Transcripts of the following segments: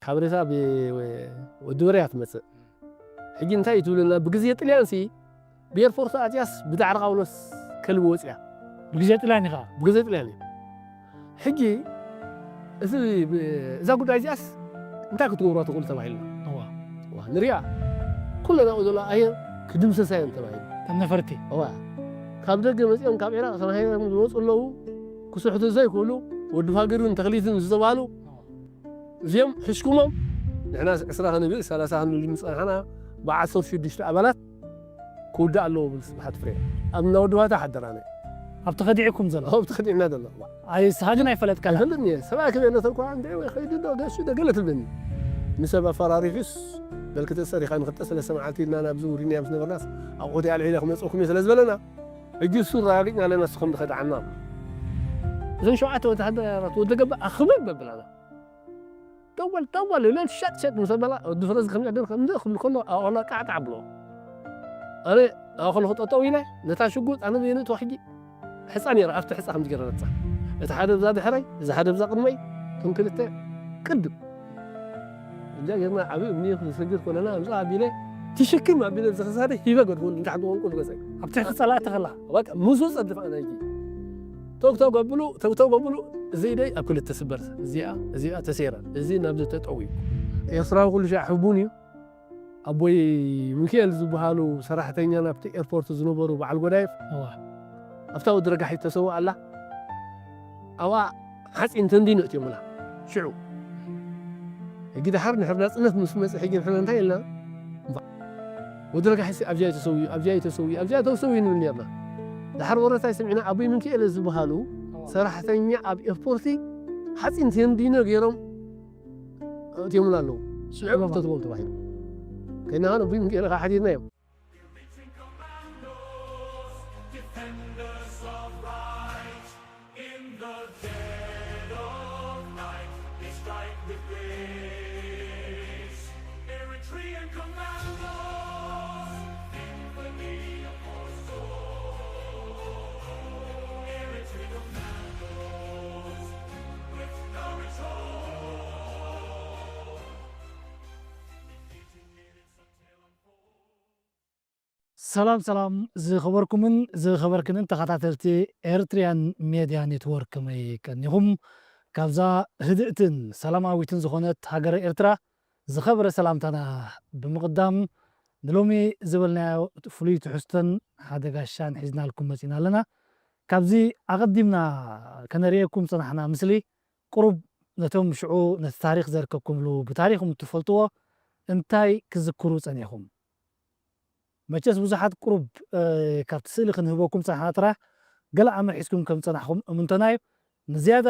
ሓበሬታ ብወዲ በርያ ትመጽእ። ሕጂ እንታይ እዩ ትብለና? ብግዜ ጥልያን ሲ ብኤርፖርት ኣትያስ ብዳዕሮ ቃውሎስ ከልቢ ወጽያ። ብግዜ ጥልያን ኢኻ? ብግዜ ጥልያን እዩ። ሕጂ እዚ ብ-፣ እዛ ጉዳይ እዚኣስ እንታይ ክትገብሩዋ ትኽእሉ ተባሂልና። እዋ። እዋ፣ ንሪኣ። ኩለን ኣብኡ ዘሎ ኣየር ክድምሰሳ እየን ተባሂሉ። ከም ነፈርቲ። እዋ። ካብ ደገ መጺኦም ካብ ዒራቕ ተማሂሮም ዝመጹ ኣለዉ። ክስሕቱ ዘይክእሉ፣ ወዲ ፋገርን ተኽሊትን ዝተባህሉ። እዚኦም ሕሽኩሞም፣ ንሕና ዕስራ ክንብል፣ ሰላሳ ክንብል ዝጸናሕና፣ ብዓሰርተ ሽዱሽተ ኣባላት ክውዳእ ኣለዎ ብል ስብሓት ፍሬ። ኣብ እንዳ ወዲ ባታ ሓደራና። ኣብቲ ከዲዕኩም ዘሎ? ኣብቲ ከዲዕና ዘሎ። ኣይ፣ ንስኻ ግን ኣይፈለጥካን? ኣይፈልጥን እየ። ሰብኣይ ክቤነተ እኳ እንደ ወይ ኸይዱ ዶ ገሹ ዶ ገለ ትብለኒ። ንሰብ ኣፈራሪሑስ፣ በል ክተሰር ኢኻ ንክልተ ሰለስተ መዓልቲ ኢልና ናብዚ ውሪድና ምስ ነበርናስ፣ ኣቑሑተይ ኣልዒለ ክመጽእኩም እየ ስለ ዝበለና፣ ሕጂ እሱ ኣረጋጊጽና ኣለና፣ ንስኹም ዝኸድዓና። እዞን ሸውዓተ ወተሃደራት ወዲ ገባ ኣኽብብ መብላና። ጠወል፣ ጠወል ኢለን ሸጥ፣ ሸጥ ምስ በላ፣ ወዲ ፍረዝ ከም ጀደር ከም እንደ ክብል ከሎ፣ ኣቐላ ቃዕጣዕ ብሎ። ኣነ ኣብ ከለኹ ጠጠው ኢለ፣ ነታ ሽጉጥ ኣነ በየነ ተዋሕጂ፣ ሕጻ ነይራ፣ ኣብቲ ሕጻ ከም ዝገረረጻ። እቲ ሓደ ብዛ ድሕረይ፣ እዚ ሓደ ብዛ ቅድመይ፣ እቶም ክልተ ቅድም። እዛ ጌርና ዓቢ እምኒ ክሰግር ኮለና፣ ኣምጻ ኣቢለ፣ ትሽክም ኣቢለ፣ ዝኽሳደ ሂበ ገድፉ፣ ንታሕቲ ወንቁ ዝገጸ። ኣብቲ ክጸላ ተኸላ። በቃ፣ ሙሱ ጸድፍ ኣነ እጂ። ቶግ ቶግ ኣብሉ፣ ቶግ ቶግ ኣብሉ፣ እዚ ኢደይ ኣብ ክልተ ስበር፣ እዚኣ፣ እዚኣ ተሰይራ፣ እዚ ናብዚ ተጠውዩ። ኤርትራዊ ኩሉ ሻዕ ሕቡን እዩ። ኣቦይ ሚካኤል ዝበሃሉ ሰራሕተኛ ናብቲ ኤርፖርት ዝነበሩ በዓል ጎዳይፍ፣ እዋ። ኣብታ ወዲ ረጋሒት ተሰውኣ ኣላ። ኣብኣ ሓፂን ተንዲኖ እትዮምላ። ሽዑ። ሕጊ ደሓር ንሕር ናፅነት ምስ መፅእ ሕጊ ንሕና እንታይ ኢልና? ወዲ ረጋሒት ኣብዚኣ ተሰውዩ፣ ኣብዚኣ ተሰውዩ፣ ኣብዚኣ ተሰውዩ ንብል ነርና። ደሓር ወረታይ ሰሚዕና ኣቦይ ሚካኤል ዝበሃሉ ሰራሕተኛ ኣብ ኤርፖርቲ ሓፂን ተንዲኖ ገይሮም እትዮምላ ኣለዉ። ሽዑ ተትቦም ተባሂሉ። ከይና ኸነ ቡን ገይረ ኸዓ ሓዲርና እዮም። Defenders of right in the dead of night, they strike with grace. Eritrean commandos, symphony of horse soul. Eritrean commandos, with courage, hope. ሰላም ሰላም፣ ዝኸበርኩምን ዝኸበርክንን ተኸታተልቲ ኤርትሪያን ሜድያ ኔትወርክ፣ ከመይ ቀኒኹም? ካብዛ ህድእትን ሰላማዊትን ዝኾነት ሃገረ ኤርትራ ዝኸበረ ሰላምታና ብምቕዳም፣ ንሎሚ ዝበልናዮ ፍሉይ ትሕዝቶን ሓደ ጋሻን ሒዝናልኩም መጺና ኣለና። ካብዚ ኣቐዲምና ከነርእየኩም ጸናሕና ምስሊ፣ ቁሩብ ነቶም ሽዑ ነቲ ታሪኽ ዘርከብኩምሉ፣ ብታሪኽም እትፈልጥዎ እንታይ ክዝክሩ ጸኒሕኩም? መቸስ ብዙሓት ቁሩብ፣ እ፣ ካብቲ ስእሊ ክንህበኩም ጸናሕና ጥራሕ ገለ ኣምር ሒዝኩም ከም ጸናሕኩም እምንቶና እዩ። ንዝያዳ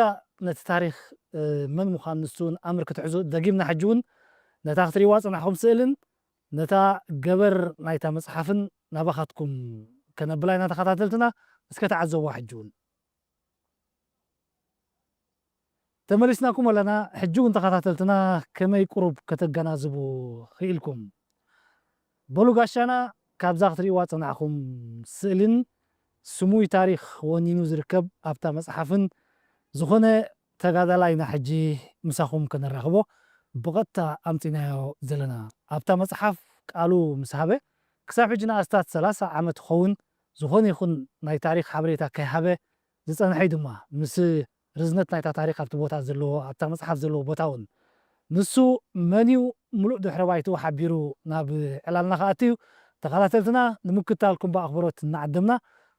ነቲ ታሪኽ፣ እ፣ መን ምዃን ንሱ እውን ኣምር ክትሕዙ ደጊምና ሕጂ እውን ነታ ክትርእይዋ ጸናሕኩም ስእልን ነታ ገበር ናይታ መጽሓፍን ናባኻትኩም ከነብላ ኢና ተኸታተልትና። እስከ ተዓዘብዋ ሕጂ እውን። ተመሊስናኩም ኣለና። ሕጂ እውን ተኸታተልትና ከመይ ቁሩብ ከተገናዝቡ ክኢልኩም? በሉ ጋሻና፣ ካብዛ ክትርእይዋ ጸናሕኩም ስእልን ስሙይ ታሪኽ ወኒኑ ዝርከብ ኣብታ መጽሓፍን ዝኾነ ተጋዳላይ ኢና ሕጂ ምሳኹም ከነራኽቦ ብቐጥታ ኣምጺናዮ ዘለና። ኣብታ መጽሓፍ ቃሉ ምስ ሃበ፣ ክሳብ ሕጂ ንኣስታት ሰላሳ ዓመት ክኸውን ዝኾነ ይኹን ናይ ታሪኽ ሓበሬታ ከይሃበ ዝጸንሐ እዩ ድማ። ምስ ርዝነት ናይታ ታሪኽ ኣብቲ ቦታ ዘለዎ፣ ኣብታ መጽሓፍ ዘለዎ ቦታ እውን ንሱ መን እዩ፣ ምሉእ ድሕረ ባይትኡ ሓቢሩ ናብ ዕላልና ክኣቱ እዩ። ተኸታተልትና ንምክትታልኩም ብኣኽብሮት እናዓደምና፣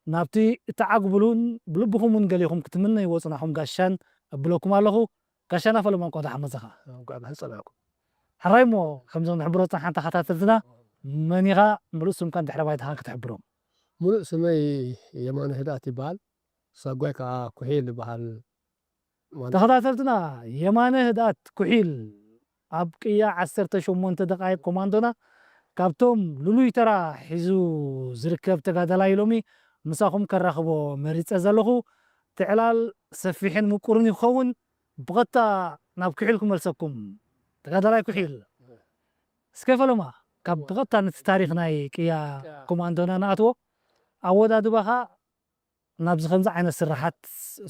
ናብቲ እተዓግብሉን ብልብኹም እውን ገሊኹም ክትምነይዎ ጽናሕኩም ጋሻን እብለኩም ኣለኹ። ጋሻና ፈለማ፣ እንኳዕ ደሓን መጻኻ። እንኳዕ ደሓን ጸናሕኩም። ሕራይ እሞ፣ ከምዞም ንሕብሮ ጽናሕና ተኸታተልትና፣ መን ኢኻ፣ ምሉእ ስምካን ድሕረ ባይታኻን ክትሕብሮም? ምሉእ ስመይ የማነ ህድኣት ይበሃል። ሳጓይ ከኣ ኩሒል ይበሃል። ማለት ተኸታተልትና፣ የማነ ህድኣት ኩሒል ኣብ ቅያ ዓሰርተ ሸሞንተ ደቓይቕ ኮማንዶና፣ ካብቶም ልሉይ ተራ ሒዙ ዝርከብ ተጋዳላይ ሎሚ ምሳኹም ከራኽቦ መሪጸ ዘለኹ። እቲ ዕላል ሰፊሕን ምቁርን ይኸውን። ብቐጥታ ናብ ኩሒል ክመልሰኩም። ተጋዳላይ ኩሒል፣ እስከ ፈለማ ካብ ብቐጥታ ነቲ ታሪኽ ናይ ቅያ ቅያ። ኮማንዶና ንኣትዎ። ኣወዳድባኻ ናብዚ ከምዚ ዓይነት ስራሓት፣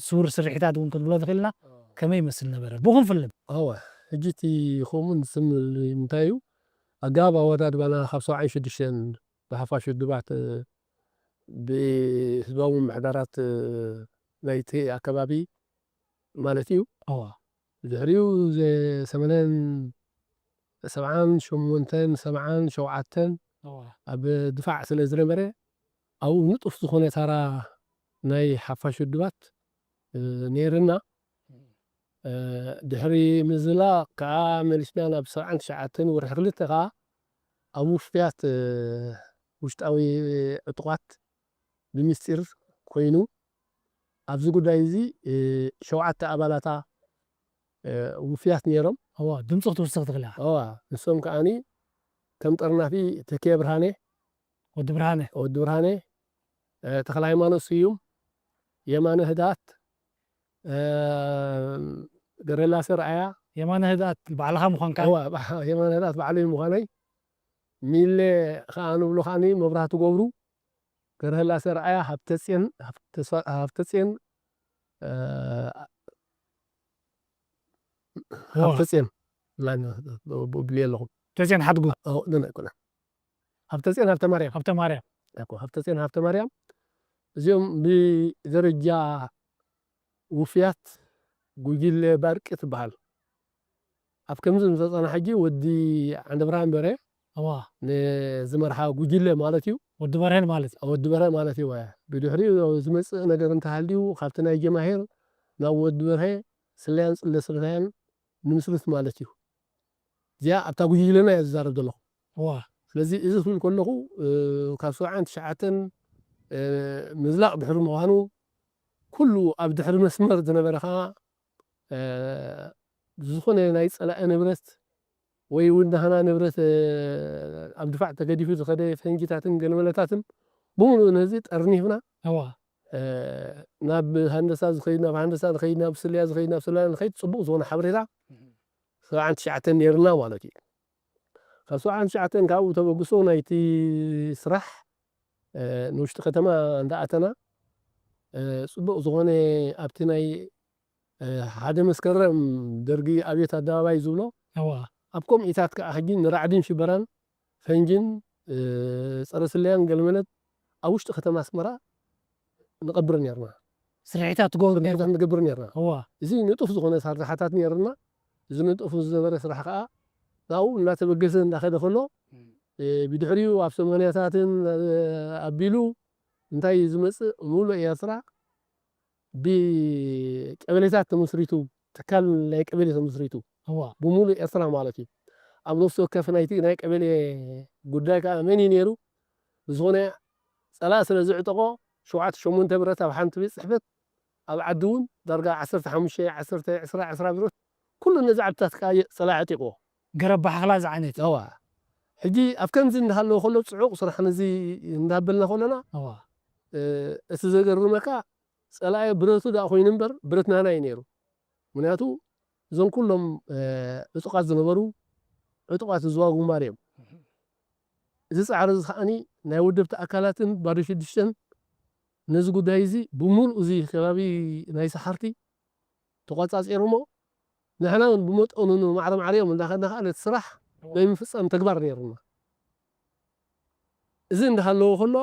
ስውር ስርሒታት እውን ክንብሎ ንኽእል ኢና። ኣዎ። ከመይ ይመስል ነበረ? ብኡ ክንፍልም። ኣወ፣ ሕጂ እቲ ከምኡ ዝስምል እንታይ እዩ? ኣገባብ ኣወዳድባና ካብ ሰብዓን ሽዱሽተን ብሓፋሽ ውድባት፣ እ፣ ብህዝባዊ ምምሕዳራት፣ እ፣ ናይቲ ኣከባቢ ማለት እዩ። እዋ። ድሕሪኡ ዘ-፣ ሰማንያን፣ ሰብዓን ሸሞንተን፣ ሰብዓን ሸውዓተን እዋ። ኣብ ድፋዕ ስለ ዝነበረ፣ ኣብኡ ንጡፍ ዝኾነ ታራ ናይ ሓፋሽ ውድባት፣ እ፣ ነይርና። እ፣ ድሕሪ ምዝላቕ ከኣ መሊስና ናብ ሰብዓን ትሽዓተን ወርሒ ክልተ ከኣ ኣብ ውፍያት፣ እ፣ ውሽጣዊ ዕጡቓት ብምስጢር ኮይኑ፣ ኣብዚ ጉዳይ እዚ፣ እ፣ ሸውዓተ ኣባላታ፣ እ፣ ውፍያት ነይሮም። እዋ፣ ድምፂ ክትውስኽ ትኽእል ኢኻ። እዋ፣ ንሶም ከኣኒ ከም ጠርናፊ ተኪኤ ብርሃነ፣ ወዲ ብርሃነ። ወዲ ብርሃነ፣ እ፣ ተኽለ ሃይማኖት ስዩም፣ የማነ ህድኣት፣ እ፣ ገረላሰ ረኣያ። የማነ ህድኣት ባዕልኻ ምዃንካ። እዋ፣ ባ-፣ የማነ ህድኣት ባዕለይ ምዃነይ። ሚለ ከኣ ንብሎ ከኣኒ መብራህቱ ገብሩ፣ ገረላሰ ረኣያ፣ ሃብተጽዮን፣ ሃብተስፋ-፣ ሃብተጽዮን፣ እ፣ እዋ። ሃብተጽዮን፣ ላን-፣ ብልየ ኣለኹ። ተጽዮን ሓድጉ። ኦ፣ ነ-፣ ነ-፣ ኣይኮነን። ሃብተጽዮን ሃብተማርያም። ሃብተማርያም። እኮ፣ ሃብተጽዮን ሃብተማርያም። እዚኦም ብደረጃ ውፍያት ጉጅለ ባርቂ ትበሃል። ኣብ ከምዚ ምስ ጸናሕ ሕጂ ወዲ ዓንደብርሃን በርሀ እዋ። ንዝመርሓ ጉጅለ ማለት እዩ። ወዲ በርሀን ማለት እዩ። ወዲ በርሀ ማለት እዩ። ብድሕሪኡ ዝመጽእ ነገር እንተሃልዩ ካብቲ ናይ ጀማሂር ናብ ወዲ በርሀ ስለያን ጽለ ስለያን ንምስርት ማለት እዩ። እዚኣ ኣብታ ጉጅለና እየ ዝዛረብ ዘለኹ። እዋ። ስለዚ እዚ ክብል ከለኹ፣ እ፣ ካብ ሰብዓን ትሽዓተን፣ እ፣ ምዝላቕ ድሕሪ ምዃኑ፣ ኩሉ ኣብ ድሕሪ መስመር ዝነበረ ኸኣ፣ እ፣ ዝኾነ ናይ ጸላኢ ንብረት ወይ እውን ናህና ንብረት፣ እ፣ ኣብ ድፋዕ ተገዲፉ ዝኸደ ፈንጂታትን ገለመለታትን ብምሉእ ነዚ ጠርኒፍና፣ እዋ። እ፣ ናብ ሃንደሳ ዝኸይድ፣ ናብ ሃንደሳ ንኸይድ፣ ናብ ስለያ ዝኸይድ፣ ናብ ስለያ ንኸይድ፣ ጽቡቕ ዝኾነ ሓበሬታ ሰብዓን ትሽዓተን ነይርና ማለት እዩ። ካብ ሰብዓን ትሽዓተን ካብኡ ተበግሶ ናይቲ ስራሕ፣ እ፣ ንውሽጢ ከተማ እንዳኣተና፣ እ፣ ጽቡቕ ዝኾነ ኣብቲ ናይ፣ እ፣ ሓደ መስከረም ደርጊ ኣብዮት ኣደባባይ ዝብሎ፣ እዋ። ኣብ ከምኡታት ከኣ ሕጂ ንራዕድን ሽበራን ፈንጅን፣ እ፣ ጸረ ስለያን ገለመለት ኣብ ውሽጢ ከተማ ኣስመራ ንቐብር ነርና። ስርሒታት ትገብሩ ነርኩም? ስርሒታት ንገብር ነርና። እዋ። እዚ ንጡፍ ዝኾነ ስራሓታት ነርና። እዚ ንጡፍ ዝነበረ ስራሕ ከኣ ናብኡ እናተበገሰ እንዳኸደ ከሎ፣ እም። እ፣ ብድሕሪኡ ኣብ ሰማንያታትን፣ እ፣ ኣቢሉ እንታይ እዩ ዝመጽእ? ሙሉእ ኤርትራ ብቀበሌታት ተመስሪቱ፣ ትካል ናይ ቀበሌ ተመስሪቱ፣ እዋ። ብሙሉእ ኤርትራ ማለት እዩ። ኣብ ነፍሲ ወከፍ ናይቲ ናይ ቀበሌ ጉዳይ ከኣ መን እዩ ነይሩ? ብዝኾነ ጸላኢ ስለ ዝዕጠቖ፣ ሸውዓተ ሸሞንተ ብረት ኣብ ሓንቲ ቤት ጽሕፈት፣ ኣብ ዓዲ እውን ዳርጋ ዓሰርተ ሓሙሽተ፣ ዓሰርተ፣ ዕስራ፣ ዕስራ ብረት፣ ኩሉ ነዚ ዓድታት ከኣ የ-፣ ጸላኢ ኣዕጢቕዎ። ገረብ ባሕኽላ ዝዓይነት። እዋ። ሕጂ ኣብ ከምዚ እንዳሃለወ ከሎ ጽዑቕ ስራሕ ነዚ እንዳበልና ከለና፣ እዋ። እ፣ እቲ ዘገርመካ ጸላኢ ብረቱ ደኣ ኮይኑ እምበር ብረት ናህና እዩ ነይሩ። ምኽንያቱ እዞም ኩሎም፣ እ፣ ዕጡቓት ዝነበሩ ዕጡቓት ዝዋጉ እምበር እዮም። እዚ ጻዕሪ እዚ ከኣኒ ናይ ወደብቲ ኣካላትን ባዶ ሽዱሽተን ነዚ ጉዳይ እዚ ብምሉእ እዚ ከባቢ ናይ ሰሓርቲ ተቖጻጺሮሞ፣ ንሕና እውን ብመጠኑ ንማዕረ ማዕሪኦም እንዳኸድና ከኣ ነቲ ስራሕ ናይ ምፍጻም ተግባር ነይሩና። እዚ እንዳሃለወ ከሎ፣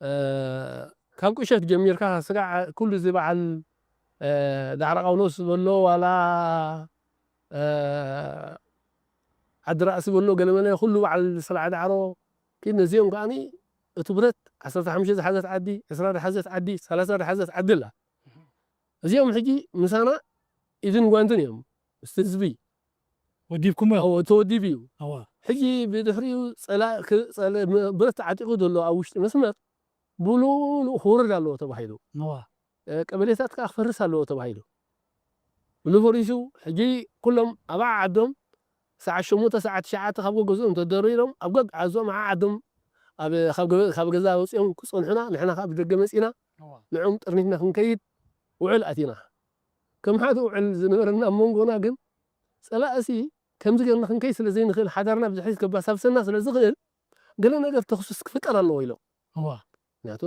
እ፣ ካብ ቁሸት ጀሚርካ ስጋዕ ኩሉ እዚ በዓል፣ እ፣ ዳዕሮ ቃውሎስ ዝበሎ ዋላ፣ እ፣ ዓዲ ራእሲ ዝበሎ ገለመለ ኩሉ በዓል ሰላዕ ዳዕሮ ኪድ ነዚኦም ከኣኒ እቲ ብረት ዓሰርተ ሓሙሽተ ዝሓዘት ዓዲ፣ ዕስራ ዝሓዘት ዓዲ፣ ሰላሳ ዝሓዘት ዓዲ ኣላ። እዚኦም ሕጂ ምሳና ኢድን ጓንትን እዮም። ምስቲ ህዝቢ ወዲብኩሞ? ኣዎ፣ ተወዲቡ እዩ። ኣዋ። ሕጂ ብድሕሪኡ ጸላ-፣ ክ-፣ ጸለ-፣ ም-፣ ብረት ተዓጢቑ ዘሎ ኣብ ውሽጢ መስመር ብሉኡ ክወርድ ኣለዎ ተባሂሉ። ኣዋ። እ፣ ቀበሌታት ከኣ ክፈርስ ኣለዎ ተባሂሉ። ብሉ ፈሪሱ፣ ሕጂ ኩሎም ኣብ ዓዓዶም ሰዓት ሸሞንተ፣ ሰዓት ትሽዓተ ካብ ገዝኦም ተደሪሮም፣ ኣብ ገግ-፣ ዓዞም ዓዓዶም ኣብ፣ ካብ ገ-፣ ካብ ገዛ ወጺኦም ክጸንሑና፣ ንሕና ከኣ ብደገ መጺና፣ ኣዋ። ንዕኦም ጠርኒፍና ክንከይድ ውዕል ኣቲና። ከም ሓደ ውዕል ዝነበረና ኣብ መንጎና ግን፣ ጸላእሲ ከምዚ ጌርና ክንከይድ ስለ ዘይንኽእል፣ ሓዳርና ብድሕሪት ከባሳብሰና ስለ ዝኽእል፣ ገለ ነገር ተኹስስ ክፍጠር ኣለዎ ኢሎም። እዋ። ምኽንያቱ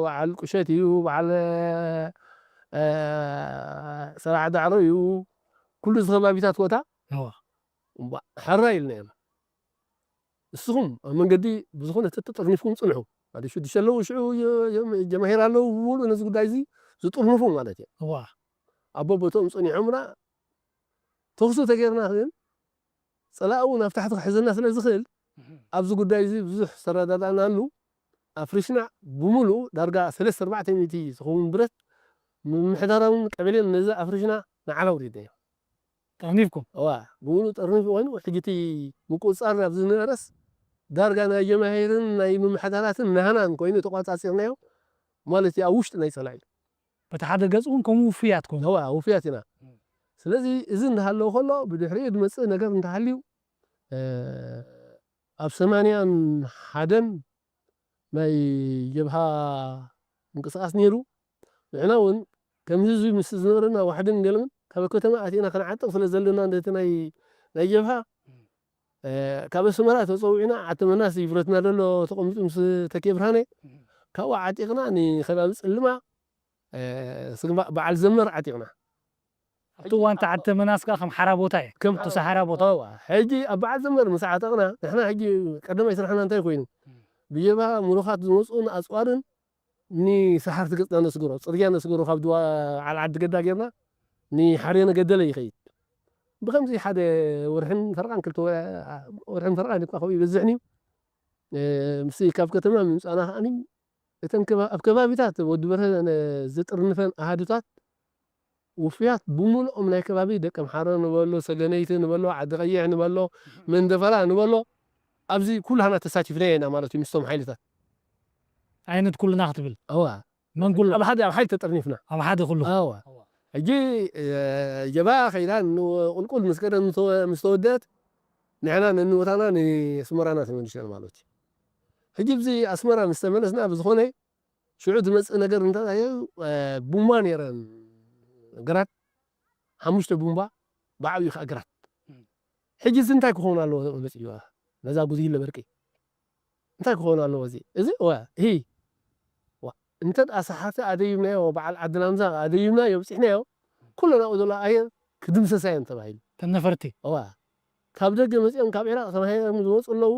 በዓል ቁሸት እዩ፣ በዓል፣ እ፣ ሰላዕ ዳዕሮ እዩ፣ ኩሉ እዚ ከባቢታት ቦታ ሕራ ኢልና ኢና። ንስኹም ኣብ መንገዲ ብዝኾነ ተተጠርኒፍኩም ጽንሑ። ሓደ ሽዱሽተ ኣለዉ፣ ሽዑ ጀማሂር ኣለዉ ብምሉእ ነዚ ጉዳይ እዚ ዝጥርንፉ ማለት እዮም። ኣቦ ቦቶም ጸኒሖምና ተኽሱ ተገይርና ግን ጸላኢ እውን ኣብ ታሕቲ ክሕዘና ስለ ዝኽእል ኣብዚ ጉዳይ እዚ ብዙሕ ዝተረዳዳእናሉ ኣፍሪሽና ብምሉእ ዳርጋ ሰለስተ ኣርባዕተ ሚእቲ ዝኸውን ብረት ምምሕዳራውን ቀበሌን ነዚ ኣፍሪሽና ንዓላ ኣውሪድናዮ። ጠርኒፍኩም? እዋ፣ ብምሉእ ጠርኒፍ ኮይኑ ሕጂ እቲ ምቁጽጻር ናብ ዝነበረስ ዳርጋ ናይ ጀማሂርን ናይ ምምሕዳራትን ናህናን ኮይኑ ተቋጻጺርናዮ ማለት እዩ። ኣብ ውሽጢ ናይ ጸላኢ በቲ ሓደ ገጽ እውን ከምኡ ውፉያት ኮኑ። እዋ፣ ውፉያት ኢና። ስለዚ እዚ እንዳሃለወ ከሎ ብድሕሪኡ ዝመጽእ ነገር እንተሃልዩ ኣብ ሰማንያን ሓደን ናይ ጀብሃ ምንቅስቃስ ነይሩ። ንሕና እውን ከም ህዝቢ ምስ ዝነበረና ዋሕድን ገለምን ካብ ከተማ ኣቲና ክንዓጥቕ ስለ ዘለና ነቲ ናይ ናይ ጀብሃ ካብ ኣስመራ ተፀዊዕና ዓተመናስ ይፍረትና ዘሎ ተቐሚጡ ምስ ተኬ ብርሃነ ካብኡ ዓጢቕና ንከባቢ ፅልማ በዓል ዘመር ዓጢቕና። ኣብቲ እዋን ተዓተ መናስ ከኣ ከም ሓራ ቦታ እየ። ከም ተሰሓራ ቦታ። እዋ፣ ሕጂ ኣብ በዓል ዘመር ምስ ዓጠቕና ንሕና ሕጂ ቀዳማይ ስራሕና እንታይ ኮይኑ ብጀብሃ ምሩኻት ዝመፅኡን ኣፅዋርን ንሰሓርቲ ገፅና ነስግሮ፣ ፅርግያ ነስግሮ፣ ካብ ድዋ ዓልዓዲ ገዳ ጌርና ንሓርየ ነገደለ ይኸይድ። ብከምዚ ሓደ ወርሕን ፈርቓን ክልተ ወርሕን ፈርቓን እኳ ከምኡ ይበዝሕን እዩ። ምስ ካብ ከተማ ምምፃና ከዓኒ እተን ኣብ ከባቢታት ወዲ በርሀ ዝጥርንፈን ኣሃዱታት ውፉያት ብምልኦም ናይ ከባቢ ደቂ ኣምሓረ ንበሎ፣ ሰገነይቲ ንበሎ፣ ዓዲ ቀይሕ ንበሎ፣ መንደፈራ ንበሎ ኣብዚ ኩላህና ተሳቲፍና ኢና ማለት እዩ ምስቶም ሓይልታት። ዓይነት ኩልና ክትብል? እዋ። መን ኩሉ? ኣብ ሓደ ኣብ ሓይል ተጠርኒፍና። ኣብ ሓደ ኩሉ? እዋ። ሕጂ ጀባ ከይዳ ቁልቁል ምስ ከደ ምስ ተወደት ንሕና ነንቦታና ንስመራና ተመልሽና ማለት እዩ። ሕጂ ብዚ ኣስመራ ምስ ተመለስና ብዝኾነ ሽዑ ዝመጽእ ነገር እንታይ እዩ? ቡምባ ነይረን ግራት ሓሙሽተ ቡምባ ብዓብዩ ከዓ ግራት። ሕጂ እዚ እንታይ ክኸውን ኣለዎ መጽእዋ ነዛ ጉዝይለ በርቂ እንታይ ክኸውን ኣለዎ እዚ እዚ ዋ ሂ ዋ እንተ ደኣ ሰሓርቲ ኣደይብናዮ በዓል ዓዲ ላምዛ ኣደይብናዮ ብጽሕናዮ ኩሉ ናብኡ ዘሎ ኣየር ክድምሰሳ እዮም ተባሂሉ። ተነፈርቲ እዋ ካብ ደገ መጺኦም ካብ ዒራቕ ተማሂሮም ዝመጹ ኣለዉ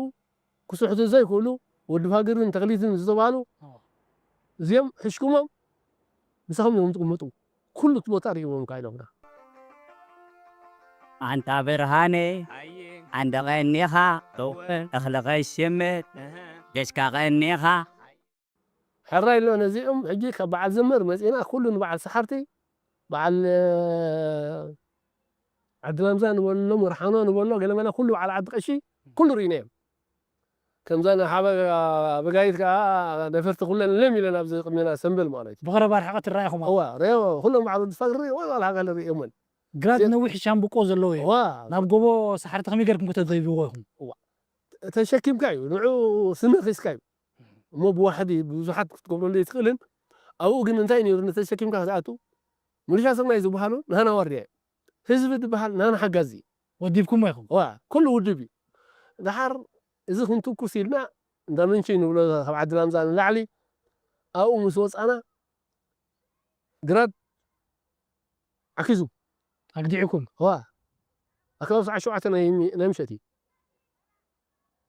ክስሕቱ ዘይክእሉ ወዲ ፋግርን ተኽሊትን ዝተባህሉ እዚኦም ሕሽኩሞም ምሳኹም እዮም ዝቕመጡ ኩሉ እቲ ቦታ ርእይዎም ካይሎምና ኣንታ ብርሃነ ኣንደቐኒኻ እኽሊ ኸይሽምት ጌሽካ ቐኒኻ ሕራይ ኣሎ ነዚኦም ሕጂ ካብ በዓል ዘመር መፂና ኩሉ ንበዓል ሰሓርቲ በዓል ዓዲ ላምዛ ንበሎ መርሓኖ ንበሎ ገለመለ ኩሉ በዓል ዓዲ ቀሺ ኩሉ ርኢናዮም ከምዛ ንሓበ ኣበጋይት ከዓ ነፈርቲ ኩለን ለም ኢለን ኣብዚ ቅድሜና ሰንበል ማለት እዩ ብቐረባ ርሕቐት ትረኣይኹም እዋ ሪኦ ኩሎም በዓል ወዲ ፋግሪ ወይ ዋላ ሃገር ሪኦመን ግራት ነዊሕ ሻምብቆ ዘለዎ እዩ ዋ ናብ ጎቦ ሰሓርቲ ከመይ ገርኩም ከተዘይብዎ ኢኹም ተሸኪምካ እዩ ንዑ ስነ ሒዝካ እዩ እሞ ብዋሕዲ ብዙሓት ክትገብረሉ ኣይትኽእልን ኣብኡ ግን እንታይ ነይሩ ንተሸኪምካ ክትኣቱ ምልሻ ስርናይ ዝበሃሉ ናህና ዋርድያ እዩ ህዝቢ ዝበሃል ናህና ሓጋዚ እዩ ወዲብኩሞ ኢኹም ዋ ኩሉ ውድብ እዩ ደሓር እዚ ክንትኩስ ኢልና እንዳ ምንቺ ንብሎ ካብ ዓዲ ላምዛ ንላዕሊ ኣብኡ ምስ ወፃና ግራት ዓኪዙ ኣግዲዕኩም ዋ ኣከባቢ ሰዓት ሸውዓተ ናይ ናይ ምሸት እዩ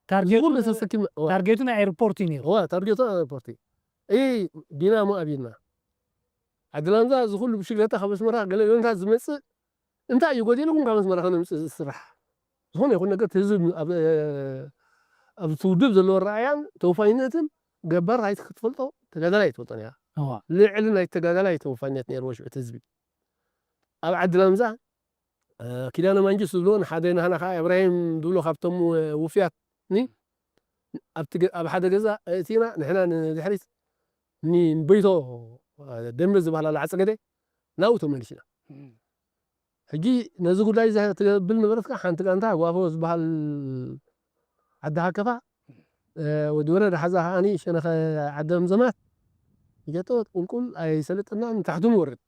ታርጌቱ ኩሉ ተሰኪምና ዋ ታርጌቱ ናይ ኤርፖርት እዩ ነይሩ ዋ ታርጌቱ ኤርፖርት እዩ ዲናሞ ኣቢልና ዓዲ ላምዛ እዚ ኩሉ ብሽግለታ ካብ ኣስመራ ገለ ዮንታት ዝመፅእ እንታይ እዩ ጎዲልኩም ካብ ኣስመራ ከነምፅእ ዝስራሕ ዝኾነ ይኹን ነገር እቲ ህዝቢ ኣብ ኣብቲ ውድብ ዘለዎ ረኣያን ተወፋይነትን ገባር ኣይት ክትፈልጦ ተጋዳላይ ኣይትፈልጦን እያ እዋ ልዕሊ ናይ ተጋዳላይ ተወፋይነት ነይርዎ ሽዑ እቲ ህዝቢ ኣብ ዓዲ ላምዛ ኪዳነ ማንጁስ ዝብልዎ ንሓደ ናህና ከዓ እብራሂም ዝብሎ ካብቶም ውፍያት ኒ ኣብቲ ገ- ኣብ ሓደ ገዛ እቲና ንሕና ንድሕሪት ንበይቶ ደንበ ዝበሃል ኣሎ ዓፀገደ ናብኡ ተመሊስና ሕጂ ነዚ ጉዳይ እዛ ትብል ነበረትካ ሓንቲ ጋንታ ጓፎ ዝበሃል ዓዲ ሃከፋ ወዲ ወረደ ሓዛ ከዓኒ ሸነኸ ዓደም ዘማት ጀቶ ቁልቁል ኣይሰለጥና ንታሕቱ ንወርድ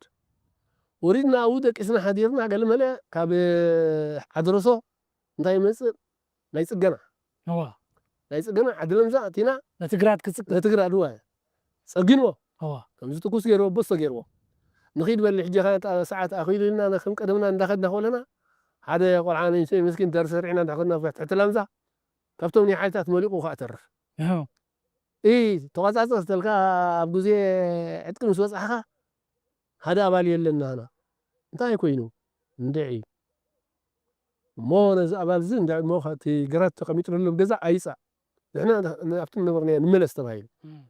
ወሪድና ኣብኡ ደቂስና ሓዲርና ገለመለ ካብ ዓድረሶ እንታይ ይመፅእ ናይ ፅገና እዋ ናይ ፅገና ዓዲ ለምዛ ኣቲና ነቲ ግራት ክፅገ ነቲ ግራት እዋ ፀጊንዎ እዋ ከምዚ ትኩስ ገይርዎ በሶ ገይርዎ ንኺድ በሊ ሕጂ ኸ ሰዓት ኣኺሉ ኢልና ከም ቀደምና እንዳኸድና ከለና ሓደ ቆልዓ ንእሽተይ ምስኪን ተርሰሪዕና እንዳኸድና ኣብ ትሕቲ ላምዛ ካብቶም ናይ ሓይልታት መሊቑ ከዓ ተርፍ። እህ። ኢ ተቋጻጸር ዝተልካ ኣብ ግዜ ዕጥቂ ምስ በጻሕካ ሓደ ኣባል የለን ናና። እንታይ ኮይኑ? እንድዒ። እሞ ነዚ ኣባል እዚ እንድዒ እሞ እቲ ግራት ተቐሚጥሉ ኣብ ገዛ ኣይጻእ። ንሕና ኣብቲ ዝነበርናዮ ንመለስ ተባሂሉ። እም።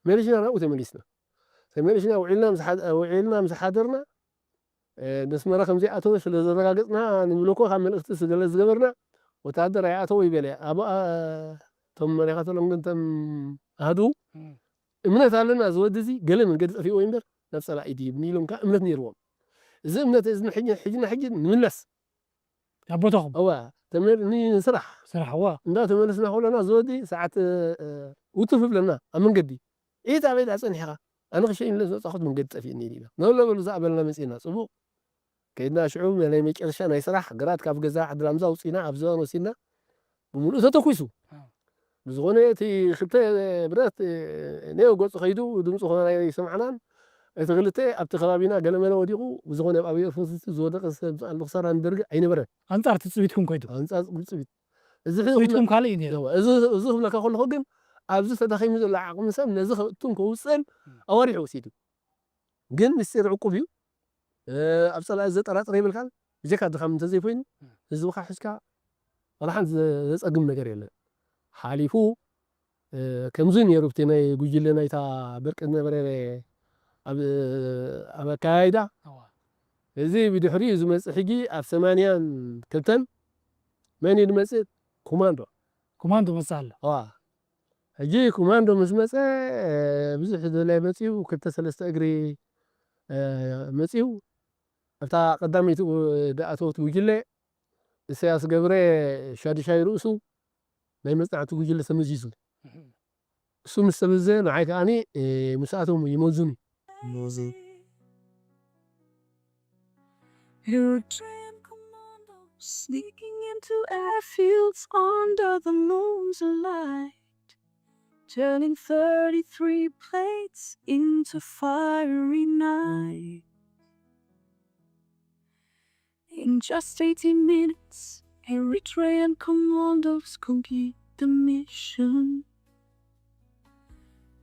መሊስና ናብኡ ተመሊስና። ተመሊስና ውዒልና ምስ ሓድ-፣ ውዒልና ምስ ሓደርና፣ እ፣ ነስመራ ከም ዘይኣተወ ስለ ዘረጋገጽና፣ ንብለኮ ካብ መልእኽቲ ስለ ዝገበርና፣ ወተሃደር ኣይኣተወ ይበለ። ኣብ፣ እ፣ እቶም መሪኻተሎም ግን እቶም ኣሃዱ፣ እም። እምነት ኣለና፣ እዚ ወዲ እዚ ገለ መንገዲ ጠፊእዎ እምበር፣ ናብ ጸላኢ ድይብኒ ኢሎም ከኣ እምነት ነይርዎም። እዚ እምነት እዚ ንሕጂ፣ ሕጂ ንሕጂ ንምለስ። ኣብ ቦታኹም? እዋ፣ ተመል-፣ ኒ-፣ ንስራሕ። ስራሕ፣ እዋ። እንዳተመለስና ከለና፣ እዚ ወዲ ሰዓት፣ እ፣ እ፣ ውትፍ ይብለና፣ ኣብ መንገዲ። ኢት ኣበይ ደኣ ጸኒሕኻ? ኣነ ክሸይን ኢለ ዝወጻኹት መንገዲ ጠፊእኒ ኢልና። ነሎ በሉ፣ እዛ በልና መጺእና። ጽቡቕ። ከይድና ሽዑ ናይ መጨረሻ ናይ ስራሕ ግራት ካብ ገዛ ዓዲ ላምዛ ኣውጺእና፣ ኣብ ዝባን ወሲድና፣ ብምሉእ ተተኲሱ። ኣዎ። ብዝኾነ እቲ ክልተ ብረት፣ እ፣ ነዮ ገጹ ከይዱ፣ ድምፁ ኾነ ኣይሰማዕናን። እቲ ክልተ ኣብቲ ከባቢና ገለመለ ወዲቑ፣ ብዝኾነ ኣብ ኣየር ፎርስ ዝወደቐ ሰብ ኣሎ፣ ክሳራ ንደርጊ ኣይነበረን። ኣንጻር ትጽቢትኩም ከይዱ? ኣንጻር ትጽቢት። እዚ ሕዚ ትጽቢትኩም ካልእ እዩ ነይሩ። እዋ፣ እዚ፣ እዚ ክብለካ ከለኹ ግን፣ ኣብዚ ተዳኺሙ ዘሎ ዓቕሚ ሰብ ነዚ ከእቱን ከውፅእን እም። ኣዋሪሑ ወሲዱ። ግን ምስጢር ዕቁብ እዩ። እ፣ ኣብ ጸላኢ ዘጠራጥር የብልካን። ብጀካ ድኻም እንተዘይኮይኑ፣ እም። ህዝብኻ ሒዝካ ዋላ ሓንቲ ዘ-፣ ዘጸግም ነገር የለን። ሓሊፉ፣ እ፣ ከምዚ ነይሩ፣ ኣብቲ ናይ ጉጅለ ናይታ በርቂ ዝነበረ ኣብ፣ ኣብ ኣከያይዳ። እዋ። እዚ ብድሕሪኡ ዝመጽእ ሕጂ ኣብ ሰማንያን ክልተን መን እዩ ዝመጽእ? ኮማንዶ። ኮማንዶ መጽእ ኣሎ። እዋ። ሕጂ ኮማንዶ ምስ መጸ፣ እ፣ ብዙሕ ዘድላይ መጽዩ፣ ክልተ ሰለስተ እግሪ፣ እ፣ መጽዩ። ኣብታ ቀዳመይቲ ው-፣ ዝኣተወት ጉጅለ፣ ኢሳያስ ገብረ ሻዱሻይ ርእሱ ናይ መጽናዕቲ ጉጅለ ተመዚዙ። እህ። እሱ ምስ ተመዘ፣ ንዓይ ከኣኒ፣ እ፣ ምስኣቶም ይመዙኒ። Eritrean commandos sneaking into airfields under the moon's light, turning thirty-three plates into fiery night. In just eighteen minutes, Eritrean commandos complete the mission.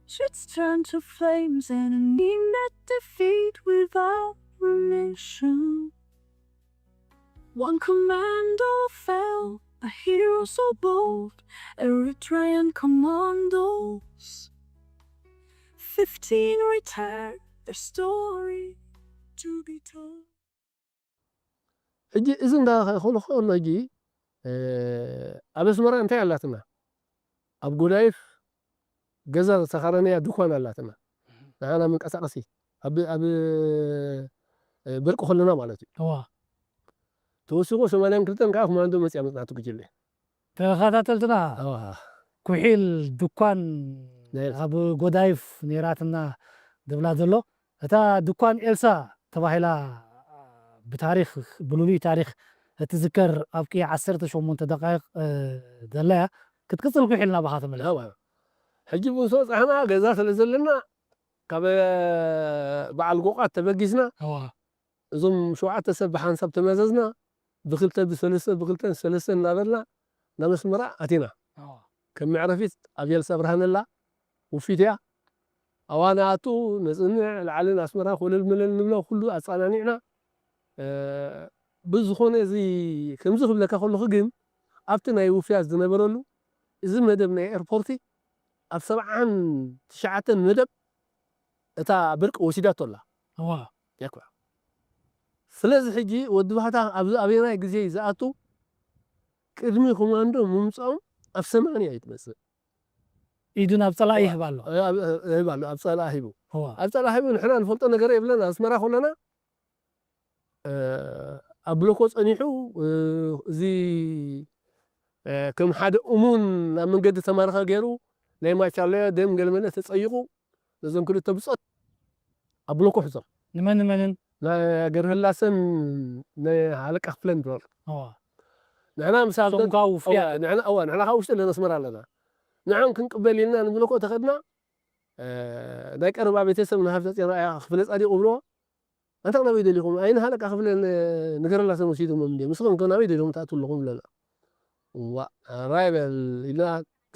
Ships turn to flames and an inept defeat without remission. One commando fell, a hero so bold, Eritrean commandos. Fifteen returned, their story to be told. ሕጂ እዚ እንዳኸልኾ ኣሎ ሕጂ፣ እ፣ ኣብ ኣስመራ እንታይ ኣላትና? ኣብ ጎዳይፍ ገዛ ዝተኻረነያ ድኳን ኣላትና። ንዓና መንቀሳቐሲ ኣብ፣ ኣብ፣ እ፣ በርቂ ከለና ማለት እዩ። እዋ። ተወሲኹ ሰማንያን ክልተን ከዓ ኮማንዶ መፅያ መፅናዕቲ ጉጅለ። ተኸታተልትና፣ እዋ። ኩሒል ድኳን ናይ ኤልሳ። ኣብ ጎዳይፍ ነይራትና ድብላ ዘሎ። እታ ድኳን ኤልሳ ተባሂላ ብታሪኽ፣ ብልሉይ ታሪኽ እትዝከር ኣብ ቅያ ዓሰርተ ሸሞንተ ደቃይቕ፣ እ፣ ዘላ እያ። ክትቅጽል ኩሒል ናባኻ ተመለስ። እዋ። ሕጂ ምስ በጻሕና ገዛ ስለ ዘለና ካብ በዓል ጎቓት ተበጊስና እዋ። እዞም ሸውዓተ ሰብ ብሓንሳብ ተመዘዝና፣ ብክልተ፣ ብሰለስተ፣ ብክልተን ሰለስተን እናበልና ናብ ኣስመራ ኣቲና። ኣዋ። ከም መዕረፊት ኣብ የልሳ ብርሃን ኣላ፣ ውፊት እያ። ኣዋ ንኣቱ ነጽንዕ፣ ላዕልን ኣስመራ ኮለል መለል ንብሎ፣ ኩሉ ኣጸናኒዕና። እ፣ ብዝኾነ እዚ ከምዚ ክብለካ ከለኹ ግን፣ ኣብቲ ናይ ውፍያት ዝነበረሉ፣ እዚ መደብ ናይ ኤርፖርቲ ኣብ ሰብዓን ትሽዓተን መደብ እታ ብርቂ ወሲዳቶ ኣላ። እዋ። ያኳ። ስለዚ ሕጂ ወዲ ባህታ ኣብዚ ኣበየናይ ግዜ እዩ ዝኣቱ? ቅድሚ ኮማንዶ ምምጽኦም ኣብ ሰማንያ እዩ ትመጽእ። ኢዱ ናብ ጸላኢ እዋ። ይህብ ኣሎ። ኣብ፣ ኣብ፣ ይህብ ኣሎ፣ ኣብ ጸላኢ ሂቡ። እዋ። ኣብ ጸላኢ ሂቡ ንሕና ንፈልጦ ነገር የብለና። ኣስመራ ኮለና፣ እ፣ ኣብ ብሎኮ ጸኒሑ፣ እ፣ እዚ፣ እ፣ ከም ሓደ እሙን ናብ መንገዲ ተማርኸ ገይሩ፣ ናይ ማቻለዮ ደም ገለመለ ተጸይቑ፣ ነዞም ክልተ ብጾት ኣብ ብሎኮ ሕዞም። ንመን ንመንን? ንገርህላሰን ንሃለቃ ክፍለን ድሮር። እዋ። ንሕና ምስ ኣብ እሶም ደግ-፣ ከኣ ውፍያት። እዋ፣ ንሕና፣ እዋ፣ ንሕና ካብ ውሽጢ ኣለና፣ ኣስመራ ኣለና። ንዖም ክንቅበል ኢልና ንብሎኮ ተኸድና፣ እ፣ ናይ ቀረባ ቤተሰብ ንሃብተ ጽዮን ኣያ ክፍለ ጻዲቕ እብሎ፣ ኣንታ ናበይ ደሊኹም? ኣይነ ሃለቃ ክፍለ ንገረላ ሰብ ወሲዶሞም እንድዮም። ንስኹም ከ ናበይ ደሊኹም ትኣትዉ ኣለኹም? ይብለና። እዋእ፣ ሕራይ በል ኢልና፣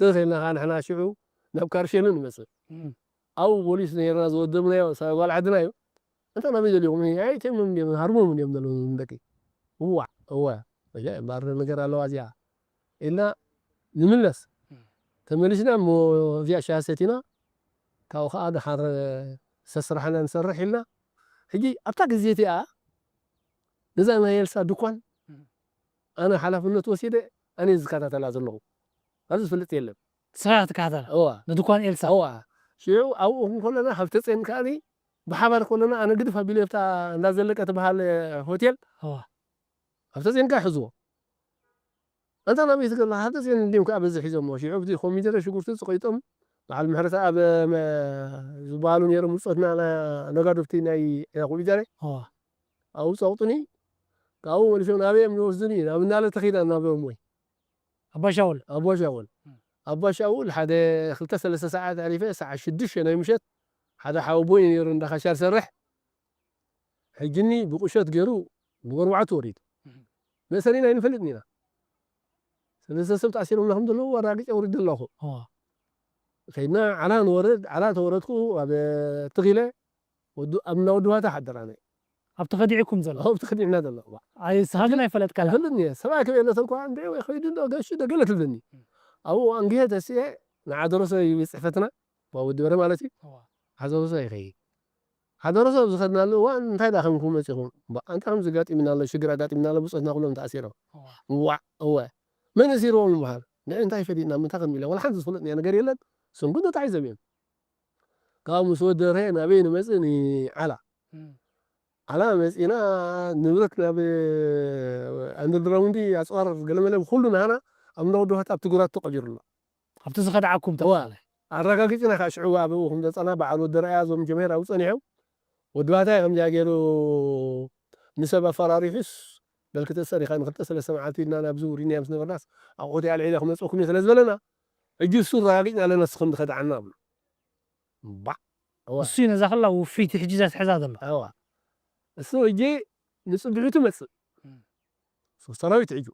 ትኽ ኢልና ኸዓ ንሕና ሽዑ ናብ ካርሸንን ንመጽእ። እም። ኣብኡ ፖሊስ ነይርና ዝወደብናዮ፣ ሳ-፣ ጓል ዓድና እዩ። ኣንታ ናበይ ደሊኹም? ኣይእትዮሞም እንድዮም፣ ሃርሞም እንድዮም ዘለዉ ንደቂ። እዋእ፣ እወ። እየ፣ እምበኣር ነገር ኣለዋ እዚኣ። ኢልና ንምለስ። እም። ተመሊስና እሞ እዚኣ ሻሂ ሰቲና፣ ካብኡ ኸዓ ደሓር ሰስራሕና ንሰርሕ ኢልና። ሕጂ ኣብታ ግዜ እቲኣ ነዛ ናይ ኤልሳ ድኳን እም። ኣነ ሓላፍነት ወሲደ፣ ኣነ ዝከታተላ ዘለኹ። ኣብዚ ዝፍልጥ የለን። ንስኻ ትከታተላ? እዋ። ንድኳን ኤልሳ? እዋ። ሽዑ ኣብኡ ክንከለና ሃብተጼን ከኣኒ ብሓባር ከለና ኣነ ግድፍ ኣቢለ ኣብታ እንዳ ዘለቀ ትበሃል ሆቴል እዋ። ሃብተጼን ከኣ ሕዝዎ። ኣንታ ናበይ ትገላ? ሃብተጼን እንድዮም ከኣ በዚ ሒዞሞ። ሽዑ ኣብቲ ኮሚደረ ሽጉርቲ ጽቒጦም በዓል ምሕረት ኣብ መ-፣ ዝበሃሉ ነይሮም ብጾትና ና-፣ ነጋዶ ኣብቲ ናይ ዒላ ኮሚደረ። እዋ። ኣብኡ ጸቕጡኒ። ካብኡ መሊሶም ናበይ እዮም ዝወስዱኒ? ናብ እንዳለ ተኺላ ናበኦም ወይ? ኣባ ሻውል? ኣባ ሻውል። እም። ኣባ ሻውል ሓደ ክልተ ሰለስተ ሰዓት ኣሕሊፈ፣ ሰዓት ሽዱሽተ ናይ ምሸት ሓደ ሓወቦይ ነይሩ እንዳ ካሻ ዝሰርሕ። ሕጂኒ ብቁሸት ገይሩ ብጎርባዕቱ ወሪዱ። እም። መእሰሪና ኣይንፈልጥን ኢና። ሰለስተ ሰብ ተኣሲሮምና ከም ዘለዉ ኣረጋጊጸ ወሪደ ኣለኹ። እዋ። ከይድና ዓላ ንወርድ፣ ዓላ ተወረድኩ ኣብ ትኺለ ወዲ፣ ኣብ እንዳ ወዲ ባታ ሓደር ኣነ። ኣብቲ ከዲዕኩም ዘሎ? ኣብቲ ከዲዕና ዘሎ፣ እዋ። ኣይ፣ ንስኻ ግን ኣይፈለጥካን? ኣይፈልጥን እየ። ሰብኣይ ክበየለተን እኳ እንደ ወይ ኸይዱ እንዶ ገሹ ዶ ገለ ትብለኒ። እም። ኣብኡ ኣንግሄ ተስኤ ንዓ ደረሰ እዩ ቤት ጽሕፈትና፣ ዋ ወዲ በረ ማለት እዩ። እዋ። ሓደረሰ ይኸይድ። ሓደረሰ ኣብ ዝኸድናሉ እዋን እንታይ ደኣ ከምኩም መጺኹም? እምባ፣ ኣንታ ከምዚ ኣጋጢምና ኣሎ፣ ሽግር ኣጋጢምና ኣሎ፣ ብጾትና ኩሎም ተኣሲሮም። እዋ። እዋእ፣ እወ። መን እሲርዎም ይበሃል? ንዕ እንታይ ፈሊጥና፣ ምንታይ ከም ኢለ፣ ወላ ሓንቲ ዝፍለጥና ነገር የለን። እሶም ግን ተታሒዞም እዮም። ካብኡ ምስ ወደረ ናበይ ንመጽእ? ንዓላ። እም። ዓላ መጺእና ንብረት ናብ ኣንደርግራውንዲ ኣጽዋር ገለመለ ብኹሉ ናህና ኣብ እንዳ ወዲ ውሃታ ኣብቲ ጉራቶ ቀቢሩ ኣሎ። ኣብቲ ዝኸድዓኩም እዋ። ተባሃለ። ኣረጋጊጽና ከዓ ሽዑ ኣብኡ ከም ዘጻና በዓል ወዲ ረኣያ እዞም ጀምሄር ኣብኡ ጸኒሖም። ወዲ ባታይ ከምዚኣ ገይሩ ንሰብ ኣፈራሪሑስ በል ክትእሰር ኢኻ ንክልተ ሰለስተ መዓልቲ ኢልና ናብዚ ውሪድና ምስ ነበርናስ ኣቑሑት ኣልዒለ ክመጽእኩም እየ ስለ ዝበለና ሕጂ እሱ ኣረጋጊጽና ኣለና ንስኹም ዝኸድዓና ብሎ። እምባዕ። እዋ። እሱ እዩ ነዛ ኸላ ውፍይቲ ሕጂ እዛ ትሕዛ ዘሎ። እዋ። እሱ ሕጂ ንጽብሒቱ መጽእ። እም። እሱ ሰራዊት ሕጂ።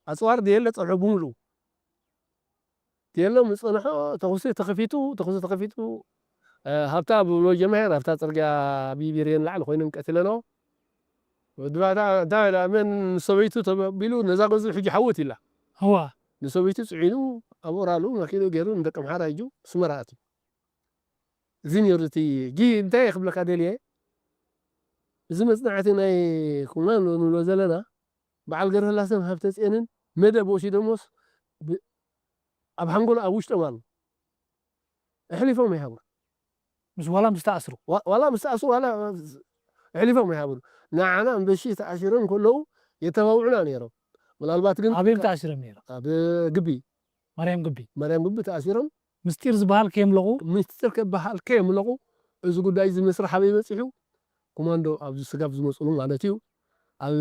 ኣጽዋር ድየለ ጸብሑ ብምሉኡ። ድየለ ምጸንሖ ተኹሲ ተኸፊቱ፣ ተኹሲ ተኸፊቱ፣ እ፣ ሃብታ ብሎ ጀምሄር፣ ሃብታ ጽርግያ ቢቢሬን ላዕሊ ኮይነን ቀቲለንኦ። ወዲ ባታ እንታይ ኢላ፣ መን ሰበይቱ ተባቢሉ ነዛ ገዝኡ ሕጂ ሓወት ኢላ። እዋ። ንሰበይቱ ጽዒኑ ኣብ ኦራሉ መኪኑ ገይሩ ንደቂ ኣምሓራ ሂጁ ኣስመራ ኣትዩ። እዚ ነይሩ እቲ ጊ-፣ እንታይ ክብለካ ደልየ፣ እዚ መጽናዕቲ ናይ ኮማንዶ ንብሎ ዘለና፣ በዓል ገረላሰን ሃብተጽዮንን መደብ ወሲዶሞስ ብ-፣ ኣብ ሓንጎሎ ኣብ ውሽጦም ኣሎ። ኣሕሊፎም ኣይሃቡን። ምስ ዋላ ምስ ተኣስሩ? ዋ-፣ ዋላ ምስ ተኣስሩ፣ ዋላ ኣሕሊፎም ኣይሃቡን። ንዓና እምበሺ ተኣሲሮም ከለዉ የተባብዑና ነይሮም። ምናልባት ግን ኣበይ ተኣሲሮም ነይሮም? ኣብ ግቢ። ማርያም ግቢ? ማርያም ግቢ ተኣሲሮም። ምስጢር ዝበሃል ከየምለቑ? ምስጢር ከበሃል ከየምለቑ፣ እዚ ጉዳይ እዚ መስርሕ ኣበይ በጺሑ? ኮማንዶ ኣብዚ ስጋብ ዝመጹሉ ማለት እዩ። ኣብ